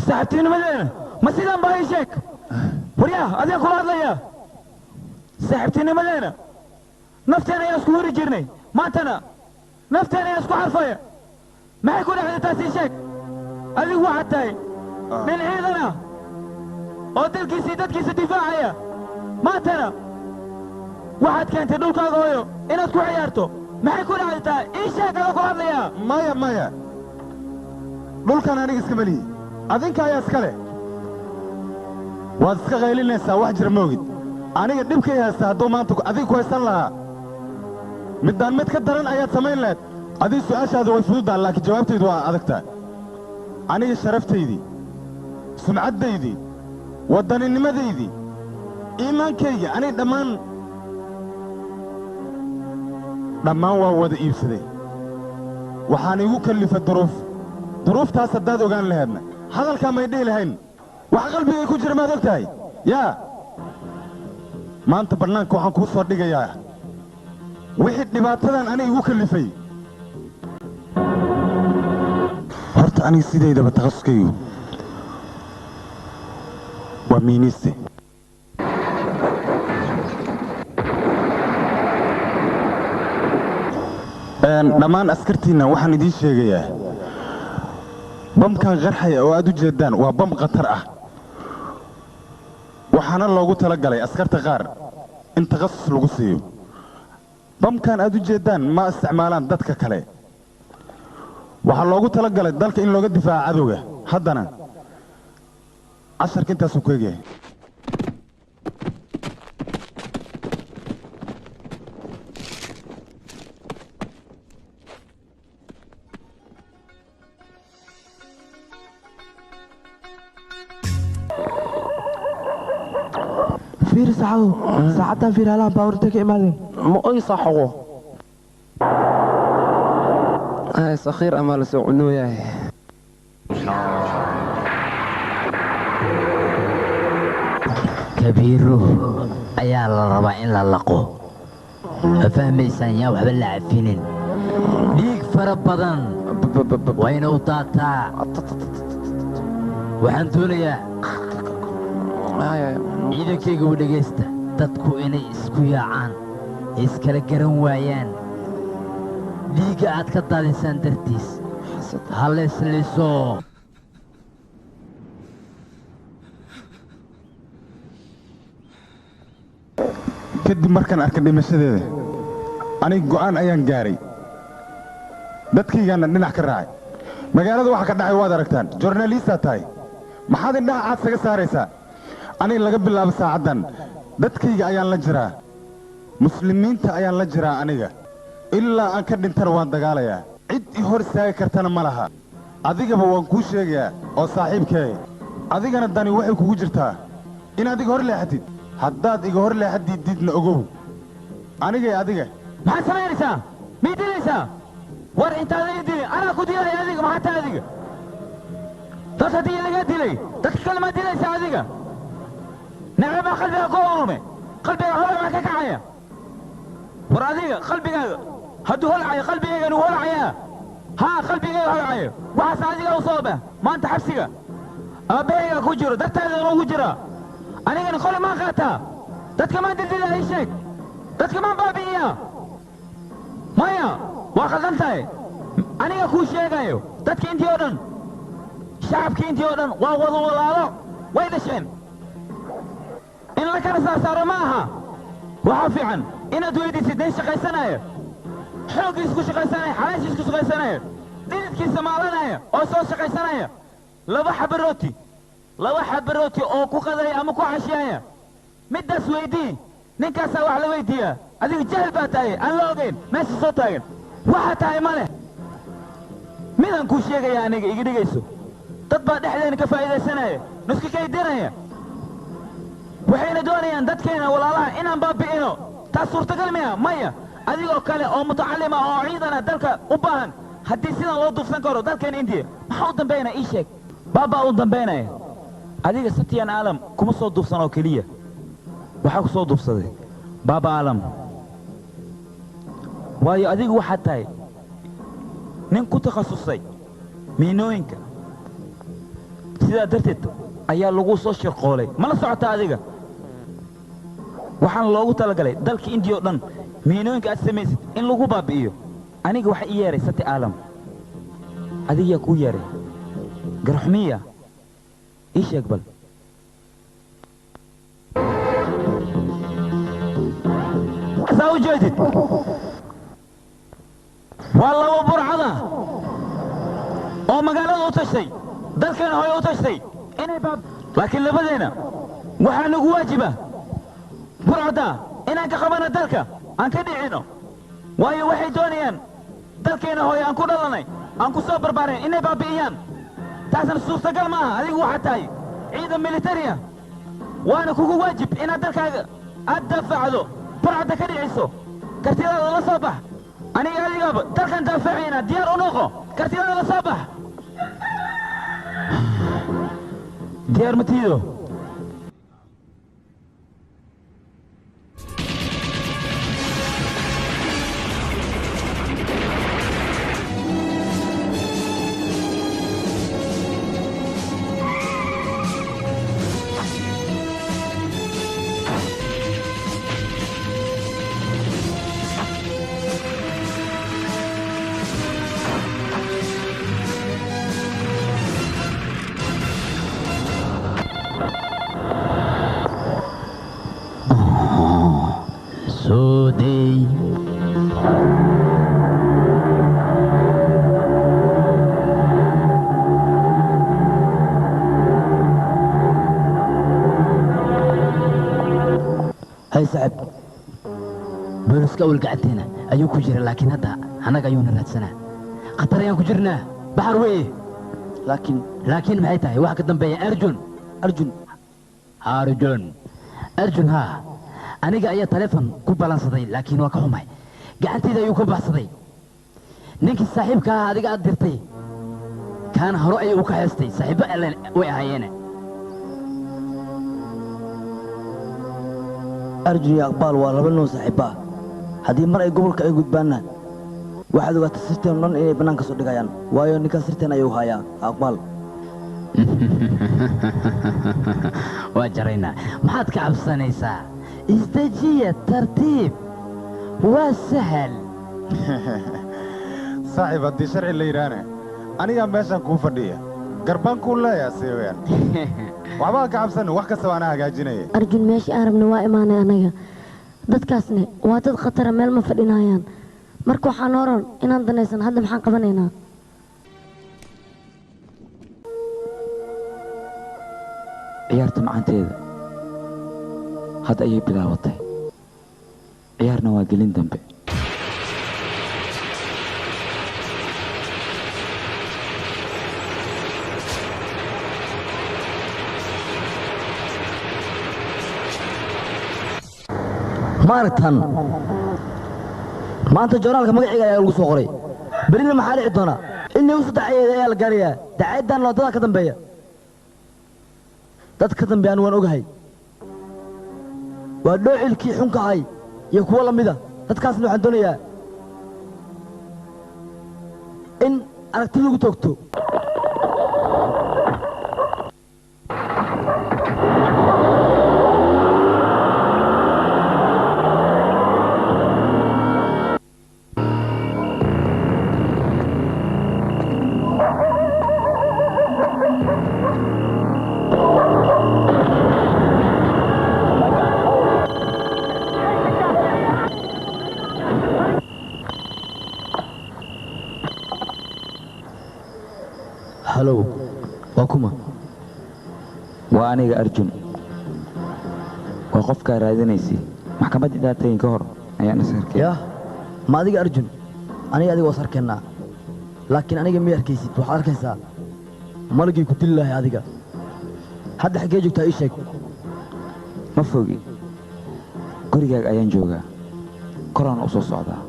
Saaxiibtinimadeena ma sidaan baa ii sheeg. Waryaa, adiga kula hadlaya. Saaxiibtinimadeena nafteena ayaan isku huri jirnay, maantana nafteena ayaan isku xarfaya. Maxay ku dhacday taas ii sheeg? Adigu waxaad tahay nin ciidan ah oo dalkiisa iyo dadkiisa difaacaya. Maantana waxaad keentay dhulkaaga hooyo inaad ku ciyaarto. Maxay ku dhacday taa? Ii sheeg, adoo kula hadlayaa. Maya, maya, dhulkan aniga iskama lihi, adinka ayaa iska leh. Waad iska qaylinaysaa, wax jira ma ogid. Aniga dhibkay haysta hadduu maanta adiga ku haysan lahaa, middaan mid ka daran ayaad samayn lahayd. Adiga su'aashaada way fududaha, laakiin jawaabtaydu waa adagtaa. Aniga sharaftaydii, sumcaddaydii, waddaninimadeydii, iimaankayga, aniga dhammaan dhammaan waa wada iibsaday. Waxaan igu kallifa duruuf. Duruuftaas haddaad ogaan lahaydna hadalkaa may dhihi lahayn. Wax qalbigay ku jira maad og tahay? Yaa maanta bannaanka waxaan kuu soo dhigayaa wixii dhibaatadan aniga igu kallifay. Horta aniga sidaydaba takhasuskaygu waa miiniiste. Dhammaan askartiinna waxaan idiin sheegayaa, bamkan qarxaya oo aad u jeeddaan waa bam khatar ah, waxaana loogu talagalay askarta qaar in takhasus lagu siiyo. Bamkan aad u jeeddaan ma isticmaalaan dadka kale, waxaa loogu talagalay dalka in looga difaaco cadowga. Haddana casharka intaasuu ku egyahay. Fiiri saxadow, saacaddan fiir, halahan baabuurta ka imaadeen. Ma oy saxogo hay sakhiir ama la soo cunooyahay. Kabiiro ayaa la rabaa in la laqo, ma fahmaysaan? Yaa waxba la cafinin, dhiig fara badan waa inuu daataa. Waxaan doonayaa ciidankayga u dhegaysta, dadku inay isku yaacaan, iskala garan waayaan dhiigga aad ka daadisaan dartiis. Ha leesliso. Kadib markaan arkay dhimashadeeda, aniga go'aan ayaan gaaray, dadkaygaana dhinac ka raacay. Magaalada waxa ka dhacay waad aragtaan. Jornaaliistaa tahay, maxaad indhaha caad saga saaraysaa? Aniga laga bilaabo saacaddan dadkayga ayaan la jiraa, muslimiinta ayaan la jiraa. Aniga ilaa aan ka dhintana waan dagaalayaa, cid i hor istaagi kartana ma laha. Adigaba waan kuu sheegayaa oo saaxiibkee, adigana dani waxay kugu jirtaa inaad iga hor leexatid. Haddaad iga hor leexad diiddiidna, ogow anigay adiga. Maxaad samaynaysaa? Mii dilaysaa? War intaadan i dilin anaa ku dilaya. Adiga maxaa tahay? Adiga dad haddii laga dilay, dadka kale maa dilaysaa? Adiga nacbe baa qalbiga ku urume, qalbiga holac baa ka kacaya. War adiga qalbigaaga hadduu holcayo, qalbigaygana wuu holcayaa. Haa, qalbigayga holcayo, waxaas adiga u sababa. Maanta xabsiga aabbahayga ku jiro dartaadana ugu jiraa. Anigana qole maan qaataa, dadka maan dildilaa? Ii sheeg, dadka maan baabi'iyaa? Maya, waa khaldan tahay. Aniga kuu sheegayo, dadka intii oo dhan, shacabkii intii oo dhan waa wada walaalo, way dhasheen. In la kala saarsaaro ma aha. Waxaa fiican inaad weydiisid nin shaqaysanaayo, xooggiis ku shaqaysanaya, xalaashiis ku shaqaysanaya, dhididkiisa maalanaya oo soo shaqaysanaya, laba xaba rooti, laba xaba rooti oo ku qadaya ama ku cashiyaaya. Middaas weydii, ninkaasaa wax la weydiiyaa. Adiga jahil baa tahay aan la ogayn, meesha soo taagan waxaa tahay ma leh. Midaan kuu sheegaya aniga, iga dhigayso, dad baa dhexdeena ka faa'iidaysanaya, nuska kaydinaya, waxayna doonayaan dadkeena walaalaha inaan baabi'ino. Taas suurtagal miya? Maya. Adigoo kale oo mutacalima oo ciidana dalka u baahan, haddii sidan loo duufsan karo dalkeena Indiya, maxaa u dambaynaya? Ii sheeg. Baabaa u dambaynaya. Adiga Satyan Aalam kuma soo duufsan oo keliya, waxaa ku soo duufsaday Baaba Aalam, waayo adigu waxaad tahay Nin ku takhasusay miinooyinka. Sidaa darteed ayaa lagu soo shirqoolay. Ma la socotaa adiga? Waxaan loogu talagalay dalka Indiya oo dhan miinooyinka aad samaysid in lagu baabi'iyo. Aniga waxa ii yeeray Sati Aalam. Adiga yaa kuu yeeray? Garxumiya? Ii sheeg bal. Saa u jeedid? Waa laba burcada oo magaalada u tashtay, dalkana hooyo u tashtay inay baab, laakiin labadeena waxaa nagu waajiba burcada inaan ka qabano dalka, aan ka dhicino, waayo waxay doonayaan dalkeena hooyo aan ku dhalanay, aan ku soo barbaareen inay baabi'iyaan. Taasna suurtagal ma aha. Adigu waxaad tahay ciidan militari ah, waana kugu waajib inaad dalkaaga aad daafacdo, burcadda ka dhiciso. Kartidaada la soo bax. Aniga adigaba dalkan daafacayna, diyaar u noqo, kartidaada la soo bax. Diyaar ma tiido? Soo day. Hay saaxiib, booliska awal gacanteena ayuu ku jira, laakiin hadda annaga ayuuna raadsanaa. Khatar ayaan ku jirnaa, baxar weeye. Laakiin maxay tahay waxa ka dambeeya? Arjun, Arjun, Arjun, Arjun. Haa, aniga ayaa taleefon ku balansaday, laakiin waa ka xumay, gacantayda ayuu ka baxsaday. Ninkii saaxiibka ah adiga aad dirtay kaana hore ayuu u ka heestay. Saaxiibbo alle way ahaayeene. Arjun iyo Aqbaal waa laba nin oo saaxiibba ah. Haddii mar ay gobolka ay gudbaanna, waxaad ogaataa sirteen dhan inay bannaanka soo dhigayaan, waayo ninkan sirteen ayuu hayaa Aqbaal. Waa jaraynaa, maxaad ka cabsanaysaa? Isdejiya, tartiib, waa sahal. Saaxiib, haddii sharci la yidhaahne, anigaa meeshaan kuu fadhiya, garbaan kuu leeyaa seeweyaan. Waxbaa ka cabsanin, wax kasta waana hagaajinaya. Arjun, meeshii aan rabna waa imaanay anaga. Dadkaasne waa dad khatara, meel ma fadhinayaan. Marka waxaa noo roon inaan danaysan. Hadda maxaan qabanaynaa? Ciyaarta macanteeda hadda ayay bilaabatay, ciyaarna waa gelin dambe. Ma aragtan maanta joornaalka magacayga ayaa lagu soo qoray. Berrina maxaa dhici doona? In lagu soo dacayeeda ayaa la gaarayaa. Dacayaddan waa dadaa ka dambeeya, dad ka dambeeyaan waan ogahay, waa dhoocilkii xunkahay iyo kuwo la mida. Dadkaasna waxaan doonayaa in aragti lagu toogto. Halow, waa kuma? Waa aniga Arjun, waa qofkaa raadinaysay. Maxkamad intaad tagin ka hor ayaan is arkay. Yah, ma adiga Arjun? Aniga adiga waas arkaynaa, laakiin aniga miy arkaysid? Waxaad arkaysaa malagii ku dili lahay adiga. Hadda xaggee joogtaa? Ii sheeg. Ma fogi, gurigaaga ayaan joogaa, koraan u soo socdaa.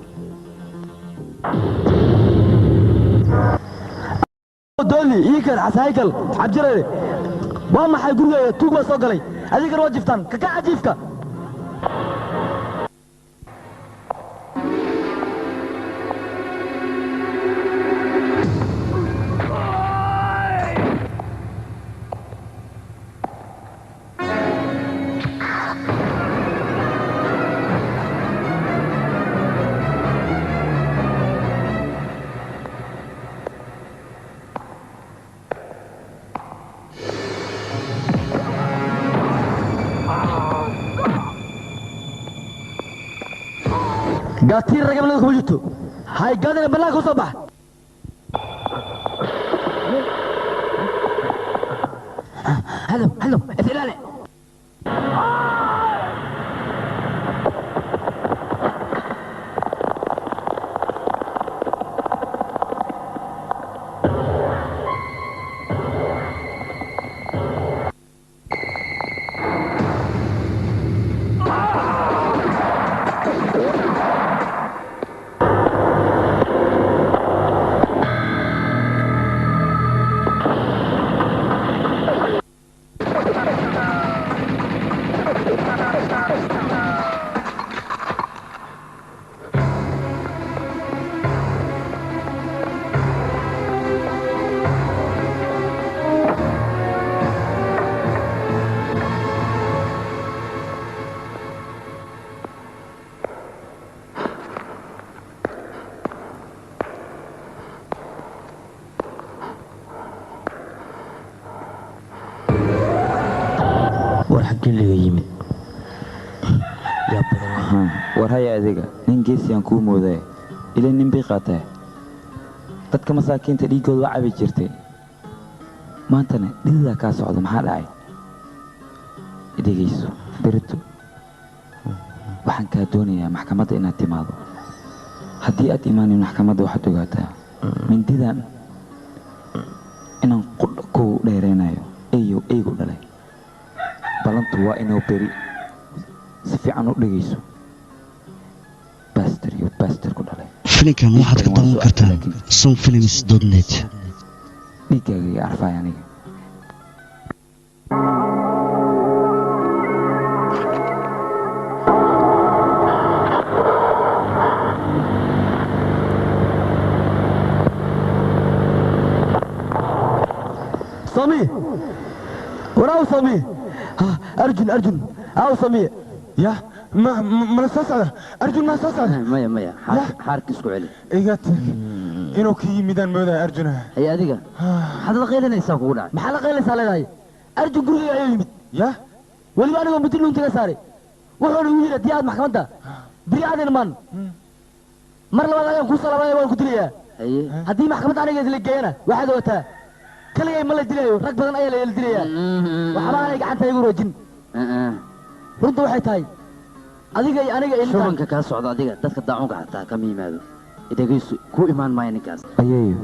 Dooli iikar xasahaykal cabjirayre, waa maxay? Gurigayga tuug baa soo galay, adigana waa jiftaan. Kakaca jiifka. Gaatiin ragamnada kuma jirto. Hay gaadina bannaanka u soo bax. Halo, halo, is ilaali. War haya adiga nin geesiyaan kuu moodaya ilaa nin bay qaataa dadka masaakiinta dhiiggooda waa cabi jirtay maantana dhididaa kaa socda maxaa dhacay dhegayso berito waxaan kaa doonayaa maxkamadda inaad timaado haddii aad imaanin maxkamadda waxaad ogaataa mindidan inaan qudha kugu dheeraynayo eeyow eygu dhalay ballantu waa inuu beri si fiican u dhegayso baster iyo baster ku dhalay Filimkan waxaad ka daawan kartaan somfilms.net. Dhiiggaaga iga arfaay aniga. Sami waraaw Sami Arjun Arjun aw Sami ya ma ma la soo socda Arjun ma soo socda maya maya xaarka isku celi iga tag inuu ka yimidaan moodaya Arjun hay adiga maxaad la qaylinaysaa kugu dhacay maxaa la qaylinaysaa leedahay Arjun guriga ayuu yimid ya weliba anigoo muddo luuntaga saaray wuxuuna igu yidhi haddii aad maxkamadda beri aad imaan mar labaad ayaan kuu salaamanaya waan ku dilayaa haddii maxkamadda aniga isla geeyana waxaad ogataa keligay ma la dilayo rag badan ayaa la dilayaa waxba aanay gacanta igu roojin runta waxay tahay adiga iyo aniga ilmaha shubanka kaa socda adiga dadka daacunka xataa kama yimaado idagaysu ku imaan maayo ninkaas ayeeyo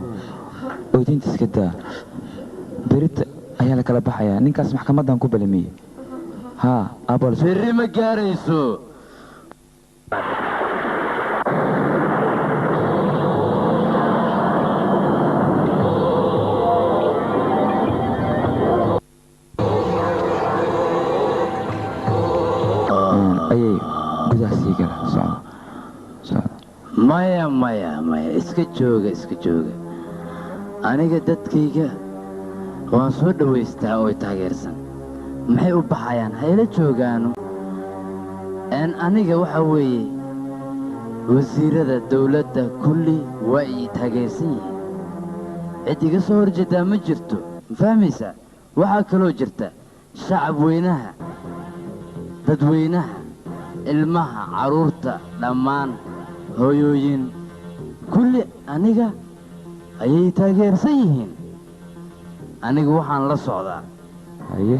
oydinta iska daa berita ayaa la kala baxayaa ninkaas maxkamaddan ku balamiyey haa aabal berri ma gaarayso ayeeyo gudaha sii gala socda socda maya maya maya iska jooga iska jooga aniga dadkayga waan soo dhowaystaa oo taageersan maxay u baxayaan ha ila joogaano aniga waxa weeye wasiirada dowladda kulli waa ii taageersan yihiin cid iga soo horjeedaa ma jirto ma fahmaysaa waxaa kaloo jirta shacab weynaha dadweynaha ilmaha carruurta dhammaan hooyooyin kulli aniga ayay taageersan yihiin anigu waxaan la socdaa haye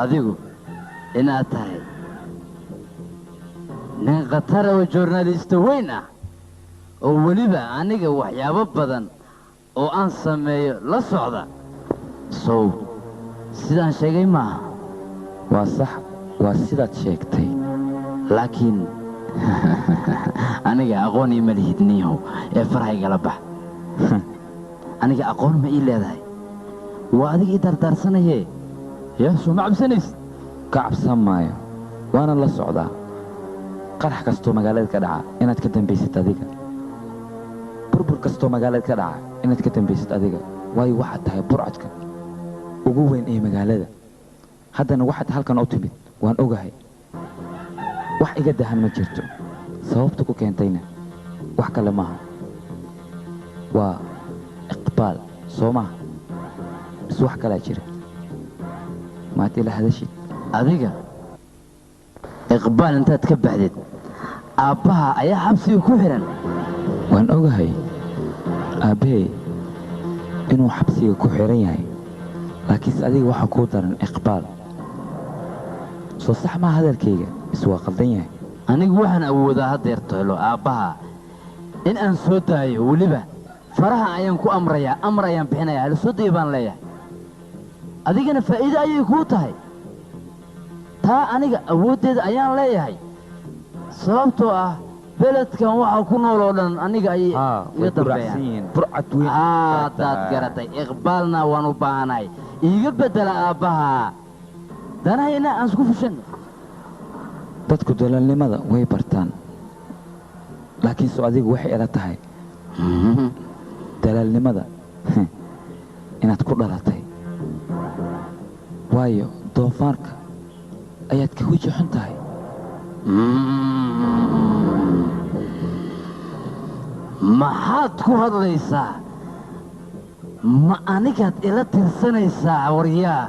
adigu inaad tahay nin khatara oo joornaalista weyn ah oo weliba aniga waxyaabo badan oo aan sameeyo la socda sow sidaan sheegay maaha waa sax waa sidaad sheegtay laakiin aniga aqoon iima lihid niihow ee farhaygala bax aniga aqoon ma ii leedahay waa adiga ii dardaarsanayee ya soo ma cabsanaysid ka cabsan maayo waana la socdaa qarax kastoo magaalada ka dhaca inaad ka dambaysid adiga burbur kastoo magaalada ka dhaca inaad ka dambaysid adiga waayo waxaad tahay burcadka ugu weyn ee magaalada haddana waxaad halkan u timid waan ogahay wax iga dahan ma jirto sababta ku keentayna wax kale maaha waa iqbaal soo maaha bis wax kalaa jira maad ila hadashid adiga iqbaal intaad ka baxdid Aabbaha ayaa xabsiga ku xiran. Waan ogahay aabbahey inuu xabsiga ku xiran yahay, laakiinse adiga waxaa kuu daran Iqbaal. Soo sax maa hadalkayga is waa qaldan yahay? Anigu waxaan awoodaa haddeer tohlo aabbaha in aan soo daayo, weliba faraha ayaan ku amrayaa, amar ayaan bixinayaa, hala soo dayo baan leeyahay. Adigana faa'iido ayay kuu tahay taa, aniga awooddeeda ayaan leeyahay, sababtoo ah beledkan waxaa ku nool oo dhan aniga ayay iga dambeeyaan. Haddaad garatay, Iqbaalna waan u baahanahay, iiga beddela aabbaha, danahayna aan isku fushanno. Dadku dalaalnimada way bartaan, laakiin soo adigu waxay ila tahay dalaalnimada inaad ku dhalatay, waayo doofaarka ayaad ka weji xun tahay. Maxaad ku hadlaysaa? Ma anigaad ila tirsanaysaa? Waryaa,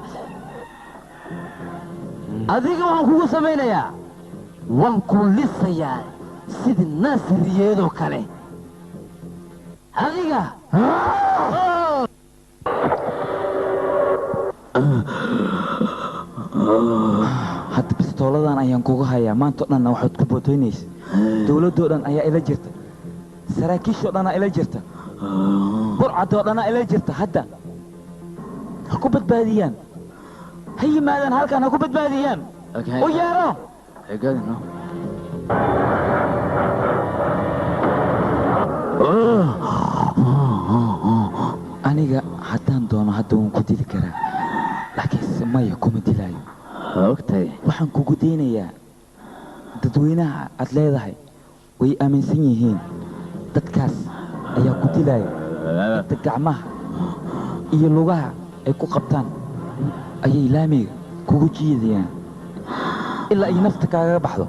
adiga waxaan kugu samaynayaa, waan ku lisayaa sidii naasiriyeedoo kale adiga. Hadda bistooladan ayaan kuga hayaa, maanta o dhanna waxaad ku bootoynaysa. Dowladdoo dhan ayaa ila jirta, saraakiishoo dhanaa ila jirta, burcadoo dhanaa ila jirta. Hadda ha ku badbaadiyaan, ha yimaadaan halkan, ha ku badbaadiyaan, u yeero. Aniga haddaan doono hadda waan ku dili karaa, laakiinse maya, kuma dilaayo. Ogtahay. Waxaan kugu daynayaa dadweynaha aad leedahay way aaminsan yihiin, dadkaas ayaa ku dilaya. Inta gacmaha iyo lugaha ay ku qabtaan ayay laamiga kugu jiidayaan ilaa ay nafta kaagaga baxdo.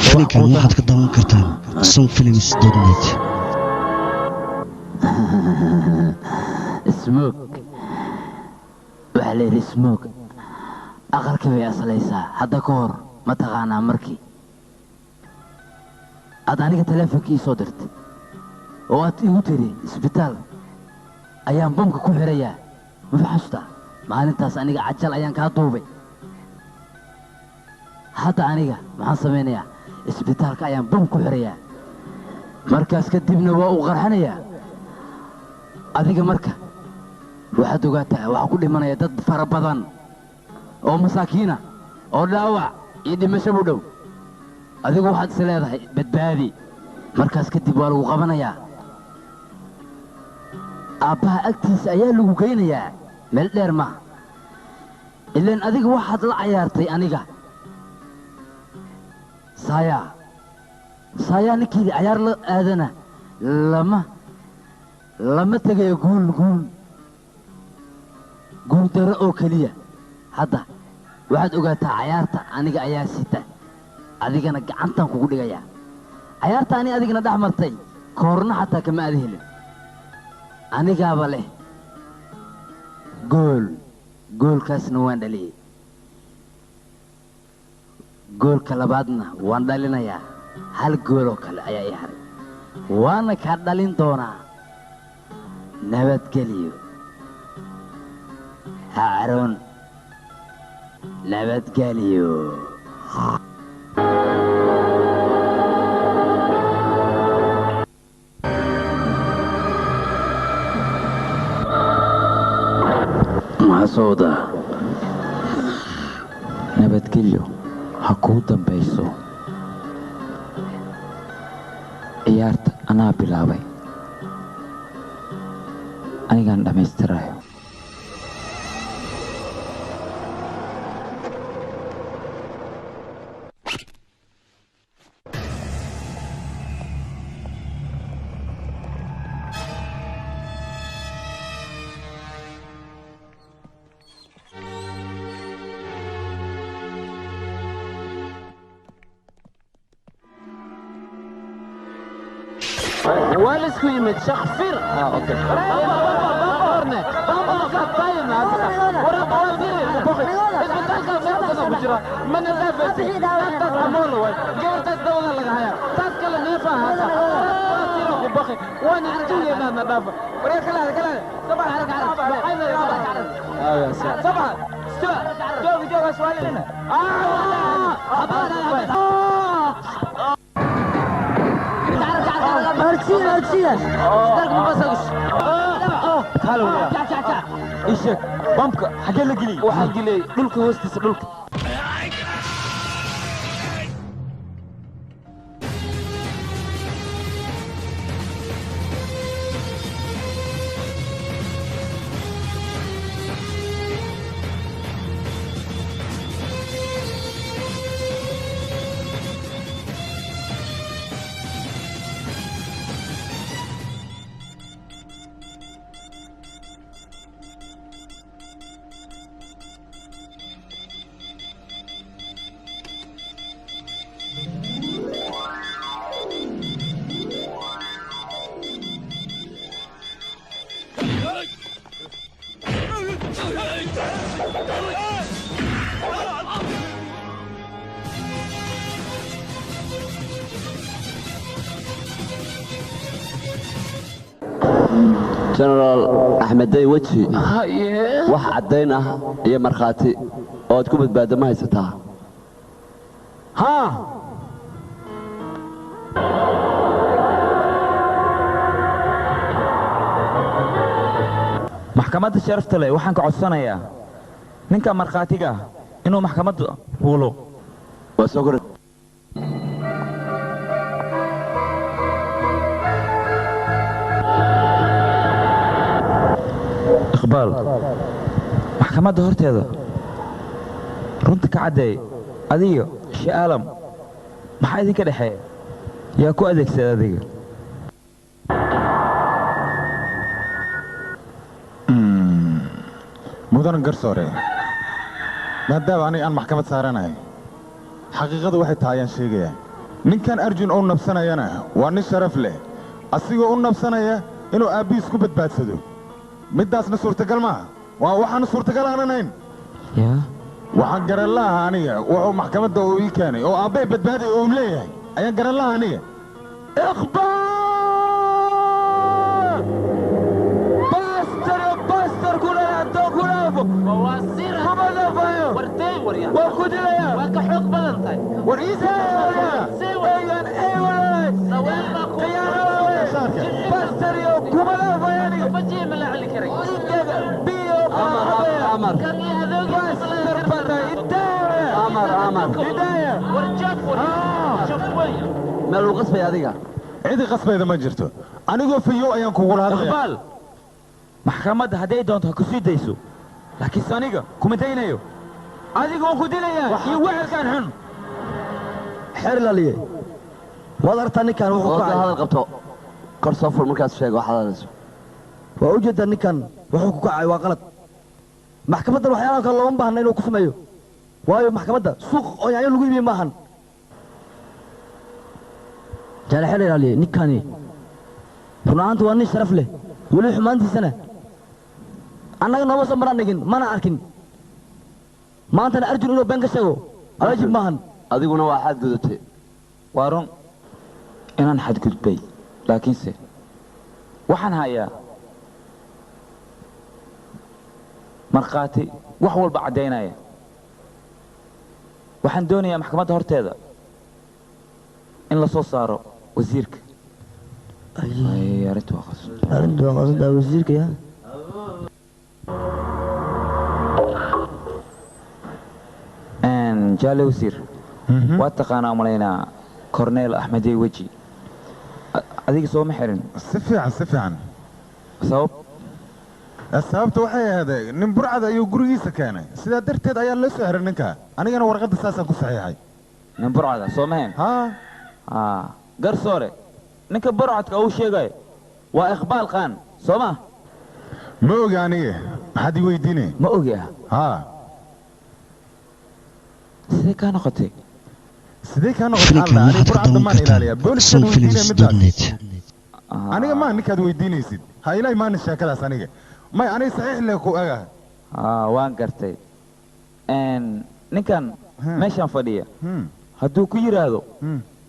Filimkan waxaad ka daawan kartaan somfilms.net. Smoog waxaa la yidhi, smoog aqalka bay aslaysaa. Hadda ka hor ma taqaanaa markii aad aniga taleefonka ii soo dirtay oo aad igu tiri isbitaal ayaan bamka ku xirayaa? Ma xasuustaa maalintaas? Aniga cajal ayaan kaa duubay. Hadda aniga maxaan samaynayaa? Isbitaalka ayaan bam ku xirayaa, markaas kadibna waa uu qarxanayaa. Adiga marka waxaad ogaataa waxaa ku dhimanaya dad fara badan oo masaakiina oo dhaawac iyo dhimasho u dhow. Adigu waxaad is leedahay badbaadi, markaas kadib waa lagu qabanayaa, aabbaha agtiisa ayaa lagu geynayaa, meel dheer maaha. Ilaan adiga waxaad la cayaartay aniga saayaa saayaa, ninkii cayaar la aadana lama tegayo guul guul guuldaro oo keliya. Hadda waxaad ogaataa cayaarta aniga ayaa sita, adigana gacantaan kugu dhigayaa. Cayaarta ani adigana dhex martay koorna xataa kama aada helin, anigaaba leh gool, goolkaasna waan dhaliyey, goolka labaadna waan dhalinayaa. Hal gool oo kale ayaa ii haray, waana kaa dhalin doonaa. Nabadgeliyo, ha caroon, nabadgeliyo. Maxaa soo wadaa? Nabadgelyo ha kuu dambayso. Ciyaarta anaa bilaabay, anigaan dhammaystirayo. Waa la isku yimid shakfir. ku jira mana dhaafaysid taas amoolo way gabartaas dawada laga hayaa taas kale neefa haasa waasiro ku baqi waana tuugeynaa na dhaafa waree kala kala sabax sabax joog joog aswaalina أرسينا أرسينا isheg bamka xagee la geliyey waxaa geliyey dhulka hoostiisa dhulka jenaraal axmeddey weji wax caddayn ah iyo markhaati oo aad ku badbaadda ma haysataa haa maxkamadda sharafta leh waxaan ka codsanayaa ninka markhaatiga ah inuu maxkamadda fuulo waa soo kor iqbaal maxkamadda horteeda runta ka caddeey adiga sha'aalam maxaa idinka dhexeeya yaa ku adeegsada adiga mudan garsoore maadaama aniga aan maxkamad saaranahay xaqiiqadu waxay tahay ayaan sheegayaa ninkan arjun oo nabsanayana waa nin sharaf leh asigoo u nabsanaya inuu aabbihiis ku badbaadsado middaasna suurtagal maaha waa waxaanu suurtagal aanan hayn waxaan garan la'aha aniga wuxuu maxkamadda uu ii keenay oo aabbahay badbaaday oo uu leeyahay ayaan garan la'aha aniga iqbaal bastar bastar kuna addoon ku dhaafo kuma dhafayo waa ku dilaya waa ka xoog badan tahay war iiseegan ey walaalay bastar iyo kuma dhafayo aniga idaga biyo bastar bata idaya meel lagu qasbaya adiga cidi qasbayda ma jirto anigoo fayow ayaan kugula hadlaya iqbaal maxkamadda hadday doonto ha ku sii dayso laakiinse aniga kuma daynayo adiga waan ku dilayaa iyo wehelkan xun xeer ilaaliye waad aragtaa ninkan wuxuu ku oo kacay hadal qabto kor soo fur markaas sheego waxaad hadlayso waa u jeedaa ninkan wuxuu ku kacay waa qalad maxkamaddan waxyaalaha kale looma baahna inuu ku sameeyo waayo maxkamadda suuq oo yaanyo lagu iibiye maahan jaale xeer ilaaliye ninkani run ahaanti waa nin sharaf leh weli xumaantiisana annaga nooma soo maraan dhigin mana arkin maantana arjun inuu been ka sheego waajib maahan adiguna waa xadgudubtay waa run inaan xadgudbay laakiinse waxaan hayaa markhaati wax walba caddaynaya waxaan doonayaa maxkamadda horteeda in la soo saaro wasiirka Ay, arrintu waa qas arrintu waa qasantaa wasiirka yaa jaale wasiir waa taqaanaa malaynaa corneel axmedey weji adiga sooma xirin si fiican si fiican sabab sababta waxay ahayd nin burcad ayuu gurigiisa keenay sidaa darteed ayaa loo soo xiray ninka anigana warqadda saasaan ku saxiixay nin burcada soo mahayn haa garsoore ninka burcadka uu sheegayo waa iqbaal qaan soo ma ma ogi aniga maxaad ii weydiinay ma ogi ah haa sidee kaa noqotay sidee kaa noqotay Filimkan alla aniga waxaad ka burcadda daawan maan ilaaliyaa kartaa booliskaad weydiinaya middaas somfilms.net. aniga maa ninkaad weydiinaysid ha ila imaanin sheekadaas aniga may aniga saxiix leh ku agaha waan gartay ninkan Meeshaan fadhiya hadduu ku yidhaahdo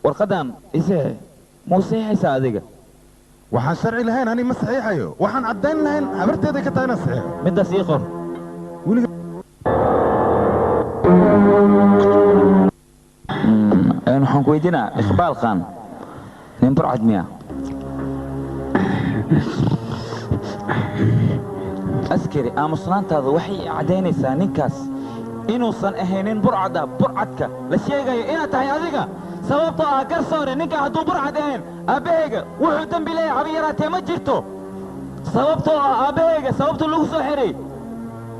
warqadan isee muu saxiixaysaa adiga? Waxaan sharci lahayn ani ma saxiixayo. Waxaan caddayn lahayn habarteeday ka tahay inaan saxiixo. Middaas ii qor. Waxaan ku weydiinaa Iqbaal Khan nin burcad miya? Askari, aamusnaantaada waxay caddaynaysaa ninkaas inuusan ahaynin burcad ah. Burcadka la sheegayo inaad tahay adiga, sababtoo ah garsoore ninka hadduu burcad ahayn aabbahayga wuxuu dembi leeyahay haba yaraatee ma jirto. Sababtoo ah aabbahayga sababta lagu soo xiray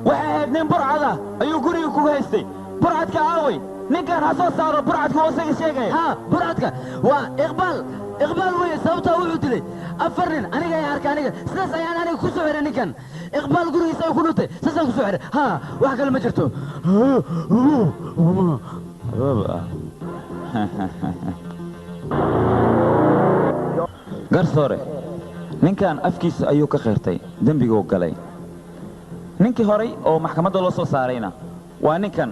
waxay ahayd nin burcad ah ayuu guriga ku haystay. Burcadka aaway? Ninkan ha soo saaro burcadka oo isaga sheegaya. Haa, burcadka waa Iqbaal. Iqbaal weye, sababtaa wuxuu dilay 4 nin. Aniga ayaa arkay, aniga sidaas ayaan aniga ku soo xiray ninkan. Iqbaal gurigiisa ayuu ku dhuntay, sidaasaan ku soo xiray. Haa, wax kale ma jirto. Garsoore, ninkan afkiisa ayuu ka qirtay dembiguu galay. Ninkii horay oo maxkamadda loo soo saarayna waa ninkan.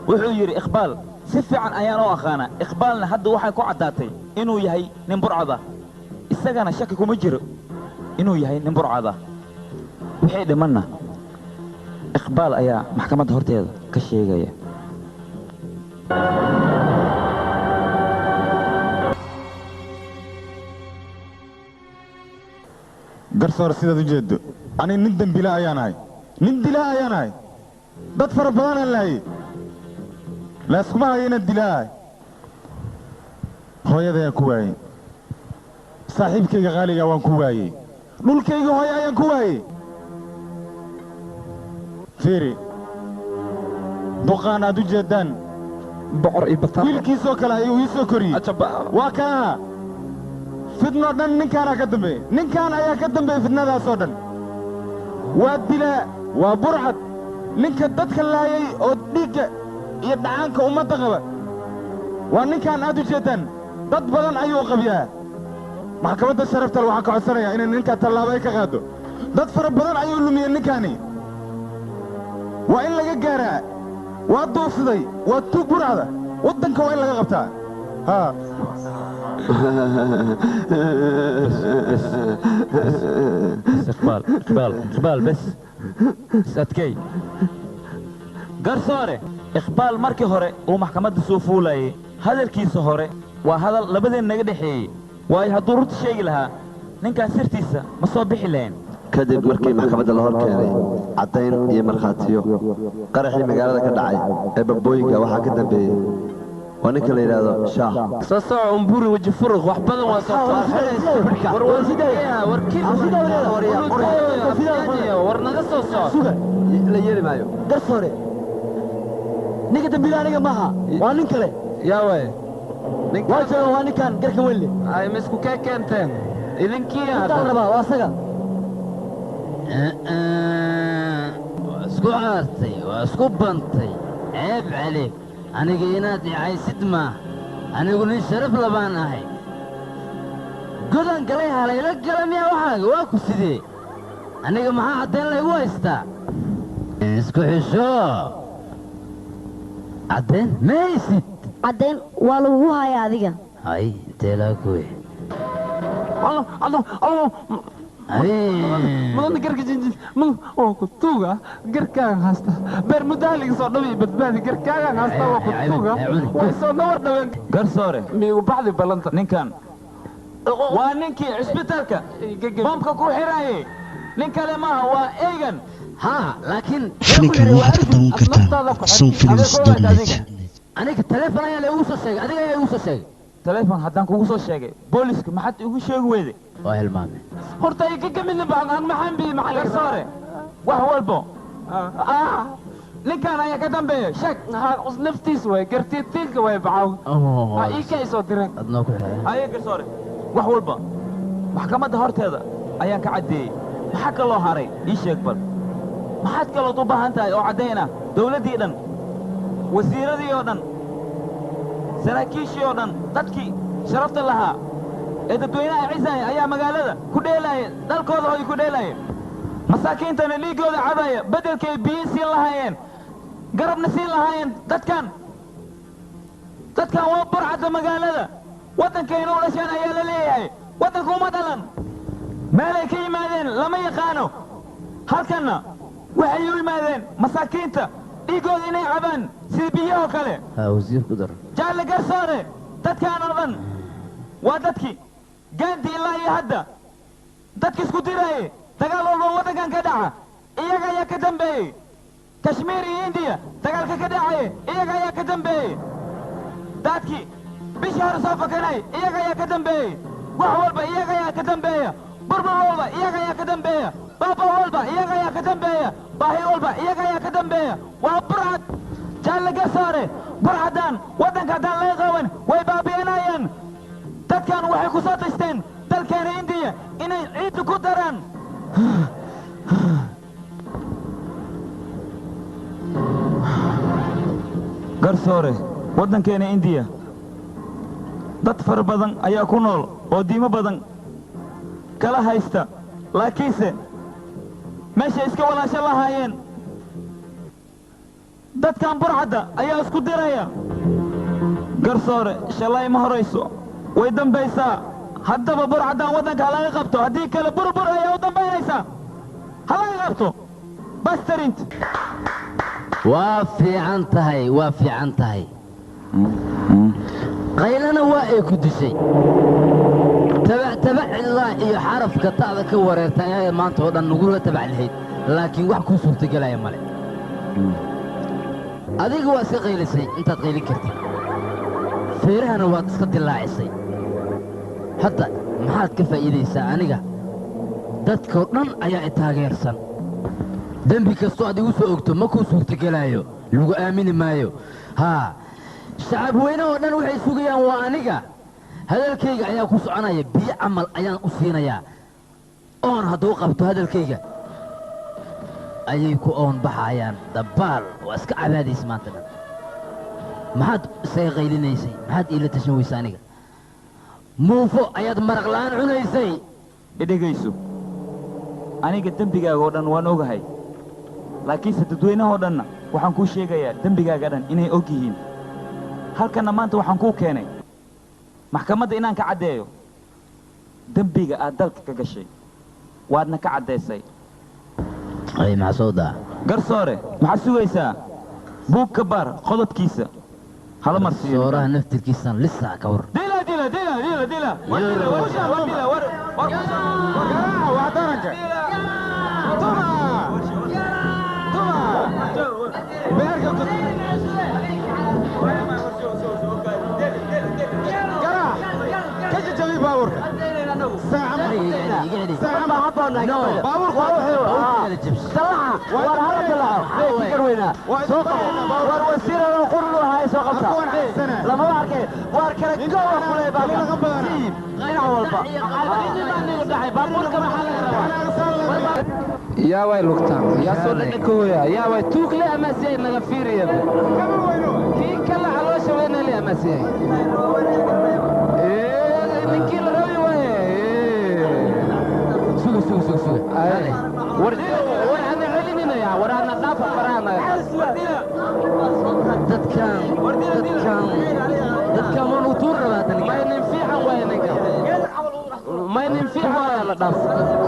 Wuxuu yidhi Iqbaal si fiican ayaan u aqaanaa. Iqbaalna hadda waxay ku caddaatay inuu yahay nin burcad ah, isagana shaki kuma jiro inuu yahay nin burcad ah. Wixii dhimanna Iqbaal ayaa maxkamadda horteeda ka sheegaya. Garsoor, sidaad u jeedo ani nin dembila ayaan ahay, nin dilaa ayaan ahay, dad fara badanaan laayay, layskuma hayo inaan dilaa ahay. Hooyadayaan ku waayey, saaxiibkayga qaaliga waan ku waayey, dhulkayga hooye ayaan ku waayey. Fiiri duqaan aad u jeeddaan, boqor iyo bataan wiilkiisoo kale ayuu ii soo koriyey. Waa kana fidnoo dhan ninkaanaa ka dambeeyey, ninkaan ayaa ka dambeeyey fidnadaasoo dhan. Waa dilaa, waa burcad, ninka dadka laayay oo dhiigga iyo dhacaanka ummadda qaba waa ninkaan aad u jeeddaan. Dad badan ayuu qabyaa. Maxkamadda sharaftal waxaan ka codsanayaa inay ninkaa tallaabo ay ka qaaddo. Dad fara badan ayuu lumiyey ninkaani, waa in laga gaaraa. Waa duufsaday, waa tuug burcada, waddanka waa in laga qabtaa. Haa. بس اقبال اقبال اقبال بس بس adkay. Garsoore, Iqbaal markii hore uu maxkamadda soo fuulayay hadalkiisa hore waa hadal labadeen naga dhexeeyey, waayo hadduu runta sheegi lahaa ninkaas sirtiisa ma soo bixi lahayn. Kadib markii maxkamadda la hor keenay caddayn iyo markhaatiyo qaraxii magaalada ka dhacay ee bambooyinka waxaa ka dambeeyey waa ninka la yidhaahdo Shaah. Soo soco umburi weji furuq wax badan waa soo war naga soo soco la yeeli maayo. Garsoore, ninka dambiila aniga maaha, waa nin kale. Yaa waay? Waa jooga, waa ninkan garka weyn leh. Ay ma isku kee keenteen idinkii? Intaan rabaa waa asaga. Waa isku caartay, waa isku bantay. Ceeb caleeg, aniga inaad icaysid maa. Anigu nin sharaf labaan ahay. Godan galay halayla gala miyaa waxaaga? Waa ku sidee? Aniga maxaa caddayn laygu haystaa? Isku xisho, caddayn ma haysid. Caddayn waa lagugu hayaa adiga. Hay, intee laa kuwe? Mudana garka jinjin mud waa ku tuuga, garkaagan haysta beer mudaaliga soo dhawi badbaadi, garkaagan haysta waa ku tuuga, way soo nawar dhaween. Garsoore, miigu baxdi ballanta. Ninkan waa ninkii cisbitaalka bombka ku xiraayay, nin kale maaha, waa eygan. Haa, laakiin Filimkan waxaad ka daawan kartaa somfilms.net. Aniga taleefon ayaa laygu soo sheegay, adiga ayaa igu soo sheegay. Taleefon haddaan kugu soo sheegay booliska maxaad igu sheegi weyday? Waa hilmaamay. Horta iga kamidna baan aan maxaan bi maxaa. Garsoore, wax walbo ninkan ayaa ka dambeeya sheeg. Naftiis way gartiitiinka way bacaw ha ii ka isoo direen. Adnoo ku xiray. Haye garsoore, wax walba maxkamadda horteeda ayaan ka caddeeyey. Maxaa kaloo haray ii sheeg bal? Maxaad kalood u baahan tahay oo caddayn ah? Dawladdii dhan, wasiiradii oo dhan, saraakiishii oo dhan, dadkii sharafta lahaa ee dadweynaha cisaaya ayaa magaalada ku dheelaaya, dalkooda hoy ku dheelaaya, masaakiintana dhiiggooda cabaya. Beddelkay biyo siin lahaayeen, garabna siin lahaayeen dadkan Dadkan waa burcadda magaalada. Waddankayna u dhasheen ayaa la leeyahay. Waddanku uma dhalan. Meelay ka yimaadeen lama yaqaano. Halkanna waxay u yimaadeen masaakiinta dhiiggooda inay cabaan sida biyahoo kale. Haa wasiir ku dar. Jaalle Garsoore, dadkaan oo dhan waa dadkii Gandhi ilaa iyo hadda dadka isku dirayay dagaal walba waddankan ka dhaca iyaga ayaa ka dambeeyey. Kashmiir iyo Indiya dagaalka ka dhacaya iyaga ayaa ka dambeeyey. Dadkii bishii hore soo fakanay iyaga ayaa ka dambeeyey. Wax walba iyaga ayaa ka dambeeya. Burbur walba iyaga ayaa ka dambeeya. Baaba walba iyaga ayaa ka dambeeya. Baahi walba iyaga ayaa ka dambeeya. Waa burcad. Jaalle Garsoore, burcadan waddanka haddaan laga qaban way baabi'inayaan. Dadkan waxay ku soo tashteen dalkeena Indiya inay ciidda ku daraan. Garsoore, waddankeena Indiya dad fara badan ayaa ku nool oo diimo badan kala haysta, laakiinse meeshay iska walaasho lahaayeen dadkan burcadda ayaa isku diraya. Garsoore, shalay ma horayso, way dambaysaa. Haddaba burcaddan waddanka ha laga qabto, haddii kale burbur ayaa u dambaynaysaa. Ha laga qabto bastarint. Waa fiican tahay, waa fiican tahay. Qaylana waa ay ku dishay. Tabac tabac ilaa iyo xarafka ta'da ka wareerta ayaa maanta oo dhan nagula tabac lahayd, laakiin wax kuu suurtagelaya male. Adiga waa iska qaylisay intaad qaylin kartid, feerahana waad iska dilaacisay. Hadda maxaad ka faa'iidaysaa aniga? Dadkoo dhan ayaa i taageersan. Dembi kastoo aad igu soo ogto ma kuu suurtagelaayo, lagu aamini maayo. Haa, shacab weyne oo dhan waxay sugayaan waa aniga. Hadalkayga ayaa ku soconaya, biyo camal ayaan u siinayaa. Oon hadduu qabto hadalkayga ayay ku oon baxayaan. Dabaal waa iska cabaadaysa maanta dhan. Maxaad isaga qaylinaysay? Maxaad iila tashan weysa aniga? Muufo ayaad maraq la'aan cunaysay. Idhegayso, aniga dembigaaga oo dhan waan ogahay, laakiinse dadweynahoo dhanna waxaan kuu sheegayaa dembigaaga dhan inay og yihiin. Halkanna maanta waxaan kuu keenay maxkamadda inaan ka caddeeyo dembiga aad dalka ka gashay, waadna ka caddaysay. Ay, maxaa soo daa? Garsoore, maxaad sugaysaa? Buug ka baar qodobkiisa hala marsiiyo. Sooraha naftirkiisaan lisaa ka war. Dila dila dila dila dila. War dila war war dila war war. Waa daranka. Tuma. Tuma. Beerka ku. Garaac. Ka jajabi baabuurka. Saaca ma habboon. Baabuurka waa wuxuu. War hala dalaco. Fikir weynaa. Soo qabo. War wasiirada qurlu hay soo qabta. Lama arkay. War kala gowa kulay baabuurka. Dhinac walba. Baabuurka maxaa laga rabaa? Yaa way lugtaan, yaa soo dhadhankooya, yaa way tuugle amaasiyay naga fiiriya. Kii kale caloosha weynale amaasiyay. Ninkii la rabi waaye. Suga suga suga suga. War war ana celinina war ana dhaafa farahana. Dadkan dadkan dadkan waan u tuur rabaa tan. Ma nin fiican waaye ninka. Ma nin fiican waaye la dhaaf.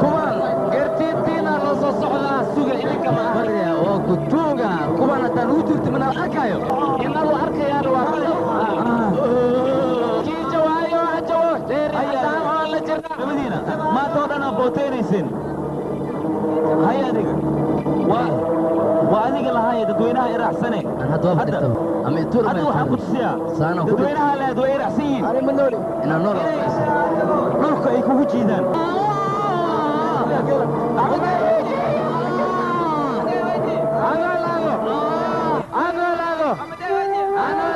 Kuwan gartiitiina loo soo socdaa suga idinka ma barya oo ku tuuga kuwan haddaan ugu tuurta mana arkayo. Inalu arkayaan waa kii jawaayo ha jawo dheeri haddaan oo la jirna. Labadiina maanta oo dhan aad booteynaysin. Hay adiga. Waa adiga lahaaya dadweynaha iraacsane. Hadda waa dhigtaba. Ama ituur Hadda waxaan ku tusiyaa dadweynaha leed way iraacsan yihiin. Inaan nool dhulka ay kugu jiidaan. Ano laado. Ano laado. Ano